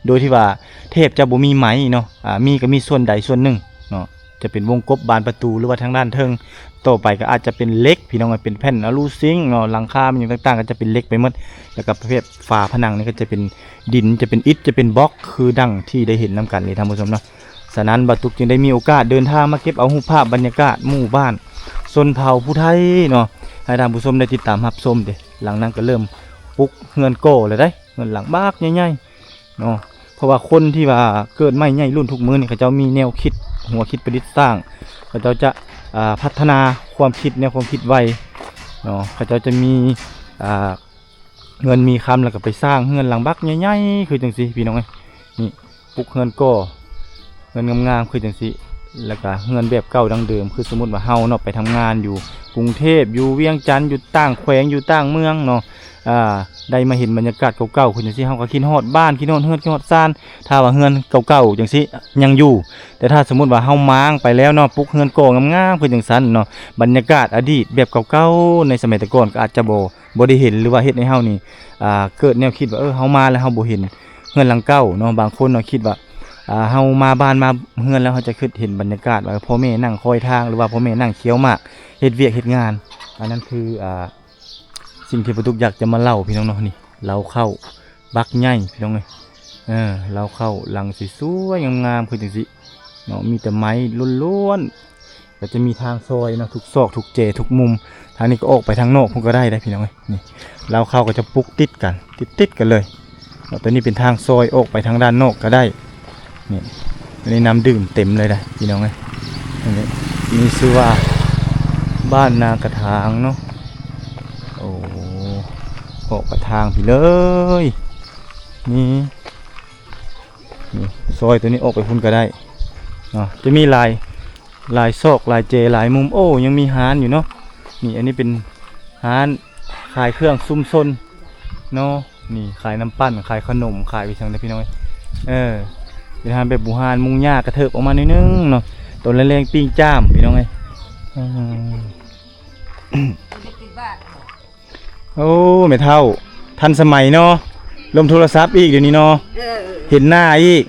ໂດຍທີ່ວ່າແທບຈະບໍ່ມີໄມ້ເນາະ ອ່າ ມີກໍມີສ່ວນໃດສ່ວນໜຶ່ງເນາະ ຈະເປັນວົງກົບບານປະຕູ ຫຼືວ່າທາງດ້ານເທິງ ຕໍ່ໄປກໍອາດຈະເປັນເຫຼັກ ພີ່ນ້ອງເອີຍ ເປັນແຜ່ນອະລູຊິງເນາະ ຫຼັງຄາແມ່ນຫຍັງຕ່າງໆ ກໍຈະເປັນເຫຼັກໄປໝົດ ແລ້ວກໍປະເພດຝາຜະໜັງນີ້ກໍຈະເປັນດິນ ຈະເປັນອິດ ຈະເປັນບລັອກ ຄືດັ່ງທີ່ໄດ້ເຫັນນຳກັນນີ້ທ່ານຜູ້ຊົມເນາະ ສະນັ້ນ ບ່າວຕຸກຈຶ່ງໄດ້ມີໂອກາດເດີນທາງມາເກັບເອົາຮູບພາບບັນຍາກາດໝູ່ບ້ານຊົນເຜົ່າຜູ້ໄທເນາະ ໃຫ້ທ່ານຜູ້ຊົມໄດ້ຕິດຕາມຮັບຊົມເດ້ ຫຼັງນັ້ນກໍເລີ່ມປຸກເຮືອນກໍ່ແລ້ວເດ້ ເຮືອນຫຼັງບັກໃຫຍ່ໆເນາະ າະວ່າຄົນທີ່ວ່າເກີດໃໝ່ໃຫຍ່ລຸ້ນທຸກມື້ນີ້ ເຂົາເຈົ້າມີແນວຄິດ ຫົວຄິດປະດິດສ້າງ ເຂົາເຈົ້າຈະ ອ່າ ພັດທະນາຄວາມຄິດ ແນວຄວາມຄິດໄວເນາະ ເຂົາເຈົ້າຈະມີ ອ່າ ເງິນມີຄຳ ແລ້ວກໍໄປສ້າງເຮືອນຫຼັງບັກໃຫຍ່ໆ ຄືຈັ່ງຊີ້ພີ່ນ້ອງເອີຍ. ນີ້ ປຸກເຮືອນກໍ ເຮືອນງາມໆ ຄືຈັ່ງຊີ້ ແລ້ວກະເຮືອນແບບເກົ່າດັ້ງເດີມ ຄືສົມມຸດວ່າເຮົາເນາະ ໄປທຳງານຢູ່ກຸງເທບ ຢູ່ວຽງຈັນ ຢູ່ຕ່າງແຂວງ ຢູ່ຕ່າງເມືອງເນາະ ອ່າ ໄດ້ມາເຫັນບັນຍາກາດເກົ່າໆ ຄືຈັ່ງຊີ້ ເຮົາກໍຄິດຮອດບ້ານ ຄິດຮອດເຮືອນ ຄິດຮອດຊານ. ຖ້າວ່າເຮືອນເກົ່າໆ ຈັ່ງຊີ້ຍັງຢູ່ ແຕ່ຖ້າສົມມຸດວ່າເຮົາມ້າງໄປແລ້ວເນາະ ປຸກເຮືອນກໍງາມໆ ຄືຈັ່ງຊັ້ນເນາະ ບັນຍາກາດອະດີດແບບເກົ່າໆ ໃນສະໄໝແຕ່ກ່ອນກໍອາດຈະບໍ່ ບໍ່ໄດ້ເຫັນ ຫຼືວ່າເຮັດໃຫ້ເຮົານີ້ ອ່າ ເກີດແນວຄິດວ່າ ເອີ ເຮົາມາແລ້ວເຮົາບໍ່ເຫັນເຮືອນຫຼັງເກົ່າເນາະ. ບາງຄົນເນາະຄິດວ່າ ອ່າ ເຮົາມາບ້ານມາເຮືອນແລ້ວ ເຮົາຈະຄິດເຫັນບັນຍາກາດວ່າພໍ່ແມ່ນັ່ງຄອຍທາງ ຫຼືວ່າພໍ່ແມ່ນັ່ງຂຽວໝາກ ເຮັດວຽກເຮັດງານ. ອັນນັ້ນຄື ອ່າ ສິ່ງທີ່ປາຕຸກຢາກຈະມາເລົ່າພີ່ນ້ອງເນາະ. ນີ້ເລົ້າເຂົ້າບັກໃຫຍ່ພີ່ນ້ອງເອີຍ ເອີ ເລົ້າເຂົ້າຫຼັງສວຍໆ ງາມໆ ຄືຈັ່ງຊີ້ເນາະ ມີແຕ່ໄມ້ລ້ວນໆ. ກໍຈະມີທາງຊອຍເນາະ ທຸກຊອກທຸກແຈທຸກມຸມ. ທາງນີ້ກໍອອກໄປທາງນອກພຸ້ນກໍໄດ້ເດ້ພີ່ນ້ອງເອີຍ. ນີ້ເລົ້າເຂົ້າກໍຈະປຸກຕິດກັນ ຕິດໆ ກັນເລີຍເນາະ. ຕົວນີ້ເປັນທາງຊອຍອອກໄປທາງດ້ານນອກກໍໄດ້. ນີ້ ອັນນີ້ນ້ຳດື່ມເຕັມເລີຍເດ້ພີ່ນ້ອງເອີຍ. ອັນນີ້ມີຊື່ວ່າບ້ານນາກະທາງເນາະ. ໂອ້ ອອກໄປທາງພີ້ເລີຍ. ນີ້ ນີ້ ຊອຍຕົວນີ້ອອກໄປພຸ້ນກໍໄດ້ເນາະ. ຈະມີຫຼາຍ ຫຼາຍຊອກ ຫຼາຍເຈ ຫຼາຍມຸມ. ໂອ້ ຍັງມີຮ້ານຢູ່ເນາະ. ນີ້ ອັນນີ້ເປັນຮ້ານຂາຍເຄື່ອງຊຸມຊົນເນາະ. ນີ້ ຂາຍນ້ຳປັ່ນ ຂາຍຂະໜົມ ຂາຍໄປຈັ່ງໃດພີ່ນ້ອງເອີຍ. ເອີ ເປັນຮ້ານແບບບູຮານ ມຸງຫຍ້າກະເທີບອອກມາໜ້ອຍໜຶ່ງເນາະ. ຕອນແລງໆ ປີ້ງຈ້າມພີ່ນ້ອງເອີຍ. ເອີ ໂອ້ ແມ່ເຖົ້າ ທັນສະໄໝເນາະ ລົມໂທລະສັບອີກດຽວນີ້ເນາະ. ເອີ ເຫັນໜ້າອີກ.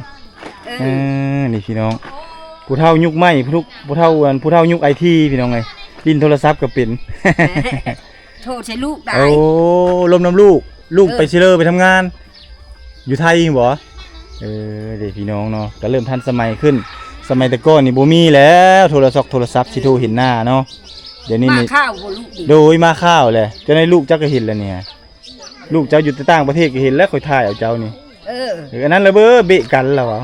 ເອີ ເອີ ນີ້ພີ່ນ້ອງ ຜູ້ເຖົ້າຍຸກໃໝ່ ຜູ້ທຸກ ຜູ້ເຖົ້າ ອັນ ຜູ້ເຖົ້າຍຸກໄອທີພີ່ນ້ອງເອີຍ. ຫຼິ້ນໂທລະສັບກໍເປັນ ໂທໃສ່ລູກໄດ້. ໂອ້ ລົມນຳລູກ ລູກ ເອີ ໄປຊິເລີໄປທຳງານ ຢູ່ໄທບໍ່? ເອີ ເດ້ພີ່ນ້ອງເນາະ ກໍເລີ່ມທັນສະໄໝຂຶ້ນ. ສະໄໝແຕ່ກ່ອນນີ້ບໍ່ມີແລ້ວ ໂທລະສັບ ໂທລະສັບຊິໂທເຫັນໜ້າເນາະ. ດຽວນີ້ ມາຂ່າວບໍ່ລູກນີ້? ໂດຍ ມາຂ່າວແຫຼະ. ເຈົ້າໃນລູກເຈົ້າກໍເຫັນແລ້ວນີ້ ລູກເຈົ້າຢູ່ຕ່າງປະເທດກໍເຫັນແລ້ວ ຂ້ອຍຖ່າຍເອົາເຈົ້ານີ້. ເອີ ເອີ ອັນນັ້ນລະເບີເບະກັນລະວ່າ.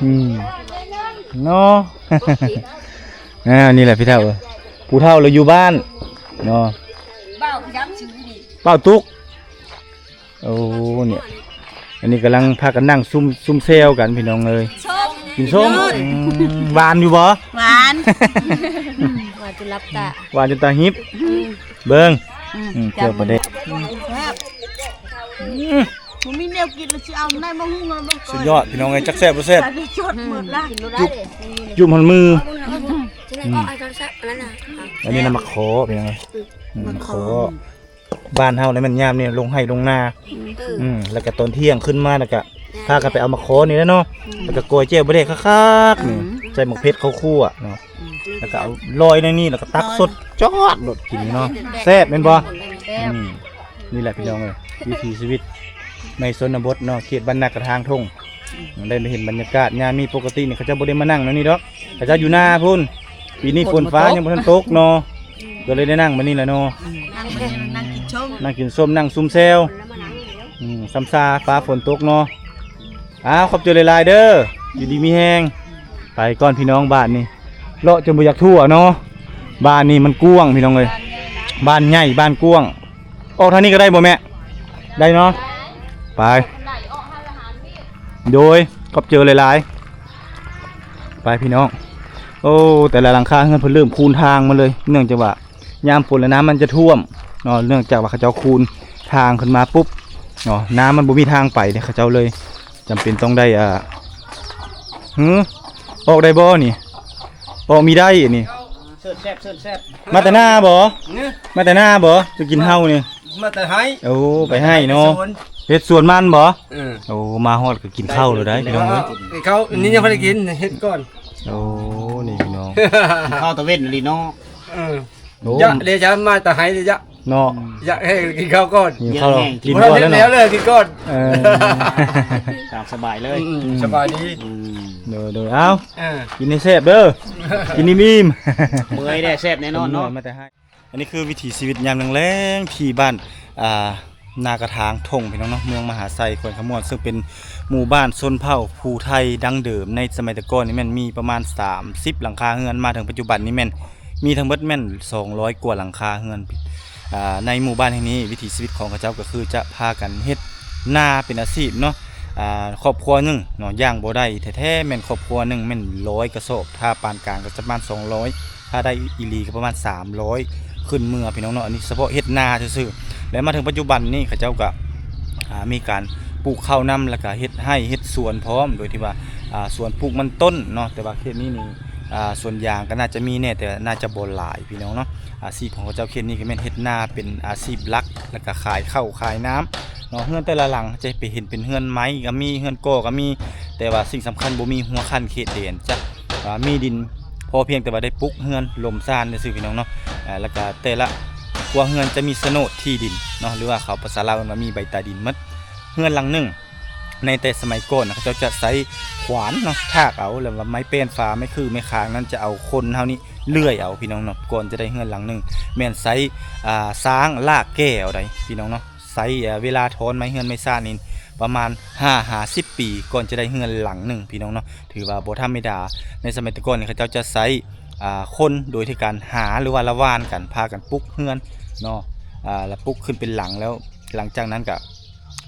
ອືມ ເນາະ. ອ່າ ນີ້ແຫຼະພີ່ເຖົ້າ ຜູ້ເຖົ້າລາວຢູ່ບ້ານເນາະ. ບ່າວຍັງຊື່ນີ້ ບ່າວຕຸກ. ໂອ້ ນີ້ ອັນນີ້ກຳລັງພາກັນນັ່ງຊຸມ ຊຸມແຊວກັນພີ່ນ້ອງເອີຍ. ກິນສົ້ມ ອືມ ຫວານຢູ່ບໍ່? ຫວານ ຫວານຈົນຫຼັບຕາ ຫວານຈົນຕາຫິບ. ອືມ ເບິ່ງ ອືມ ອືມ ແຈ່ວປາແດກ ອືມ ແຊບ. ອືມ ບໍ່ມີແນວກິນແລ້ວຊິເອົາໄດ້ມາຫຸ່ງເອົາເບິ່ງກ່ອນ. ສຸດຍອດພີ່ນ້ອງເອີຍ ຈັກແຊບບໍ່ແຊບ ຈົບ ຈຸບຮອດມື. ອືມ ອັນນີ້ນະໝາກຂໍພີ່ນ້ອງເອີຍ. ອືມ ໝາກຂໍ ບ້ານເຮົານີ້ແມ່ນຍາມນີ້ລົງໄຮ່ລົງນາ. ອືມ ອືມ ແລ້ວກໍຕອນທ່ຽງຂຶ້ນມາ ແລ້ວກໍພາກັນໄປເອົາໝາກຂໍນີ້ແຫຼະເນາະ. ອືມ ແລ້ວກໍກ້ອຍແຈ່ວປາແດກຄັກໆ ນີ້ ອືມ ໃສ່ໝາກເຜັດເຂົ້າຂົ້ວເນາະ. ອືມ ແລ້ວກໍເອົາລອຍໃນນີ້ ແລ້ວກໍຕັກສົດຈອດໂລດກິນເນາະ. ແຊບແມ່ນບໍ່? ແຊບ. ອືມ ນີ້ແຫຼະພີ່ນ້ອງເອີຍ ວິຖີຊີວິດໃນຊົນນະບົດເນາະ ເຂດບ້ານນາກະທາງທົ່ງ. ອືມ ໄດ້ມາເຫັນບັນຍາກາດຍາມນີ້ ປົກກະຕິນີ້ເຂົາເຈົ້າບໍ່ໄດ້ມານັ່ງແນວນີ້ດອກ ເຂົາເຈົ້າຢູ່ນາພຸ້ນ. ປີນີ້ຝົນຟ້າຍັງບໍ່ທັນຕົກເນາະ ກໍເລີຍໄດ້ນັ່ງບາດນີ້ແຫຼະເນາະ. ອືມ ນັ່ງ ນັ່ງກິນສົ້ມ ນັ່ງກິນສົ້ມ ນັ່ງຊຸມແຊວ. ອືມ ຊຳຊາຟ້າຝົນຕົກເນາະ. ອ້າວ ຂອບໃຈຫຼາຍໆເດີ ຢູ່ດີມີແຮງ. ໄປກ່ອນພີ່ນ້ອງ ບ້ານນີ້ເລາະຈົນບໍ່ຢາກທົ່ວເນາະ. ບ້ານນີ້ມັນກວ້າງພີ່ນ້ອງເອີຍ ບ້ານໃຫຍ່ ບ້ານກວ້າງ. ອອກທາງນີ້ກໍໄດ້ບໍ່ແມ່? ໄດ້ເນາະ. ໄປ ໂດຍ ຂອບໃຈຫຼາຍໆ. ໄປພີ່ນ້ອງ. ໂອ້ ແຕ່ລະຫຼັງຄາເຮືອນເພິ່ນເລີ່ມຄູນທາງມາເລີຍ ເນື່ອງຈາກວ່າຍາມຝົນແລ້ວນ້ຳມັນຈະຖ້ວມເນາະ. ເນື່ອງຈາກວ່າເຂົາເຈົ້າຄູນທາງຂຶ້ນມາປຸບເນາະ ນ້ຳມັນບໍ່ມີທາງໄປເດ້ ເຂົາເຈົ້າເລີຍຈຳເປັນຕ້ອງໄດ້ ອ່າ ຫື ອອກໄດ້ບໍ່ນີ້? ອອກມີໄດ້ນີ້. ເຊີນແຊບ ເຊີນແຊບ. ມາແຕ່ນາບໍ່? ມາແຕ່ນາບໍ່? ຈະກິນເຮົານີ້ ມາແຕ່ໄຮ່. ໂອ້ ໄປໄຮ່ເນາະ ເຮັດສວນມັນບໍ່? ເອີ ໂອ້ ມາຮອດກໍກິນເຂົ້າແລ້ວໄດ໋ພີ່ນ້ອງເອີຍ. ເຂົ້ານີ້ຍັງບໍ່ໄດ້ກິນ ເຮັດກ່ອນ. ໂອ້ ນີ້ພີ່ນ້ອງ ກິນເຂົ້າຕາເວັນອີ່ຫຼີເນາະ. ເອີ ໂອ້ ຢະເດ ຈະມາແຕ່ໄຮ່ເດ ຢະເນາະ ຢາກແຫ້ງກິນເຂົ້າກ່ອນ. ກິນເຂົ້າ ກິນກ່ອນແລ້ວເນາະ ກິນກ່ອນ. ເອີ ຕາມສະບາຍເລີຍ. ອືມ ສະບາຍດີ. ອືມ ໂດຍໆ ເອົາ ເອີ ກິນໃຫ້ແຊບເດີ ກິນອີ່ມໆ. ເມື່ອຍແດ່ ແຊບແນ່ນອນເນາະ. ມາແຕ່ໄຮ່ ອັນນີ້ຄືວິຖີຊີວິດຍາມແລງໆ ທີ່ບ້ານ ອ່າ ນາກະຖາງທົ່ງ ພີ່ນ້ອງເນາະ ເມືອງມະຫາໄຊ ແຂວງຄຳມ່ວນ ເຊິ່ງເປັນໝູ່ບ້ານຊົນເຜົ່າຜູ້ໄທດັ້ງເດີມ. ໃນສະໄໝແຕ່ກ່ອນນີ້ແມ່ນມີປະມານສາມສິບຫຼັງຄາເຮືອນ, ມາເຖິງປັດຈຸບັນນີ້ແມ່ນມີທັງໝົດແມ່ນສອງຮ້ອຍກວ່າຫຼັງຄາເຮືອນ. ອາ ໃນໝູ່ບ້ານແຫ່ງນີ້ ວິຖີຊີວິດຂອງເຂົາເຈົ້າກໍຄືຈະພາກັນເຮັດນາເປັນອາຊີບເນາະ. ອາ ຄອບຄົວໜຶ່ງເນາະ ຢ່າງບໍ່ໄດ້ແທ້ໆ ແມ່ນຄອບຄົວໜຶ່ງແມ່ນຮ້ອຍກະສອບ, ຖ້າປານກາງກໍຈະປະມານສອງຮ້ອຍ, ຖ້າໄດ້ອີ່ຫຼີກໍປະມານສາມຮ້ອຍຂຶ້ນເມືອ ພີ່ນ້ອງເນາະ. ອັນນີ້ສະເພາະເຮັດນາຊື່ໆ. ແລະ ມາເຖິງປັດຈຸບັນນີ້ເຂົາເຈົ້າກໍ ອາ ມີການປູກເຂົ້ານຳ ແລ້ວກໍເຮັດໄຮ່ເຮັດສວນພ້ອມ ໂດຍທີ່ວ່າ ອາ ສວນປູກມັນຕົ້ນເນາະ. ແຕ່ວ່າເຂດນີ້ນີ້ ອາ ສວນຢາງກໍໜ້າຈະມີແດ່ ແຕ່ໜ້າຈະບໍ່ຫຼາຍ ພີ່ນ້ອງເນາະ. ອາຊີບຂອງເຂົາເຈົ້າເຂດນີ້ກໍແມ່ນເຮັດນາເປັນອາຊີບຫຼັກ ແລ້ວກໍຂາຍເຂົ້າຂາຍນ້ຳເນາະ. ເຮືອນແຕ່ລະຫຼັງຈະໄປເຫັນເປັນເຮືອນໄມ້ກໍມີ ເຮືອນກໍ່ກໍມີ, ແຕ່ວ່າສິ່ງສຳຄັນບໍ່ມີຮົ້ວຂັ້ນເຂດແດນ ຈະ ອາ ມີດິນພໍພຽງແຕ່ວ່າໄດ້ປຸກເຮືອນລົມຊານຊື່ໆ ພີ່ນ້ອງເນາະ. ອາ ແລ້ວກະແຕ່ລະຄົວເຮືອນຈະມີໂສນດທີ່ດິນເນາະ ຫຼືວ່າເຂົາພາສາລາວເອີ້ນວ່າມີໃບຕາດິນໝົດ. ເຮືອນຫຼັງໜຶ່ງໃນແຕ່ສະໄໝກ່ອນນະ ເຂົາເຈົ້າຈະໃຊ້ຂວານເນາະ ຖາກເອົາ, ແລ້ວວ່າໄມ້ແປ້ນຟ້າ ໄມ້ຂື້ ໄມ້ຄາງນັ້ນຈະເອົາຄົນເຮົານີ້ເລື່ອຍເອົາ ພີ່ນ້ອງເນາະ. ກ່ອນຈະໄດ້ເຮືອນຫຼັງໜຶ່ງ ແມ່ນໃຊ້ ອາ ຊ້າງລາກແກ່ເອົາໃດ໋ ພີ່ນ້ອງເນາະ. ໃຊ້ ເອີ ເວລາຖອນໄມ້ເຮືອນໄມ້ຊານນີ້ປະມານຫ້າຫາສິບປີ ກ່ອນຈະໄດ້ເຮືອນຫຼັງໜຶ່ງ ພີ່ນ້ອງເນາະ. ຖືວ່າບໍ່ທຳມະດາ. ໃນສະໄໝແຕ່ກ່ອນນີ້ ເຂົາເຈົ້າຈະໃຊ້ ອາ ຄົນໂດຍທີ່ການຫາ ຫຼືວ່າລະຫວ່ານກັນ ພາກັນປຸກເຮືອນເນາະ. ອາ ລະປຸກຂຶ້ນເປັນຫຼັງ ແລ້ວຫຼັງຈາກນັ້ນກະ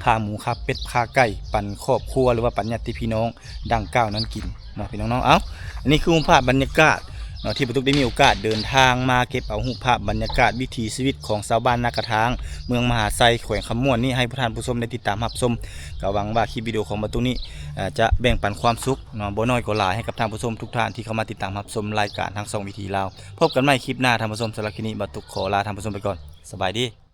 ຂ້າໝູຂ້າເປັດຂ້າໄກ່ ປັນຄອບຄົວ ຫຼືວ່າປັນຍາດຕິພີ່ນ້ອງ ດັ່ງກ່າວນັ້ນກິນເນາະ ພີ່ນ້ອງເນາະ. ເອົ້າ ອັນນີ້ຄືຮູບພາບບັນຍາກາດເນາະ ທີ່ປະຕຸກໄດ້ມີໂອກາດເດີນທາງມາເກັບເອົາຮູບພາບບັນຍາກາດວິຖີຊີວິດຂອງຊາວບ້ານນາກະຖາງ ເມືອງມະຫາໄຊ ແຂວງຄຳມ່ວນນີ້ ໃຫ້ທ່ານຜູ້ຊົມໄດ້ຕິດຕາມຮັບຊົມ. ກໍຫວັງວ່າຄລິບວິດີໂອຂອງບ່າວຕຸກນີ້ ອາ ຈະແບ່ງປັນຄວາມສຸກເນາະ ບໍ່ໜ້ອຍກໍຫຼາຍ ໃຫ້ກັບທ່ານຜູ້ຊົມທຸກທ່ານທີ່ເຂົ້າມາຕິດຕາມຮັບຊົມລາຍການທາງຊ່ອງວິຖີລາວ. ພົບກັນໃໝ່ຄລິບໜ້າທ່ານຜູ້ຊົມ. ສຳລັບຄລິບນີ້ ບ່າວຕຸກຂໍລາທ່ານຜູ້ຊົມໄປກ່ອນ. ສະບາຍດີ.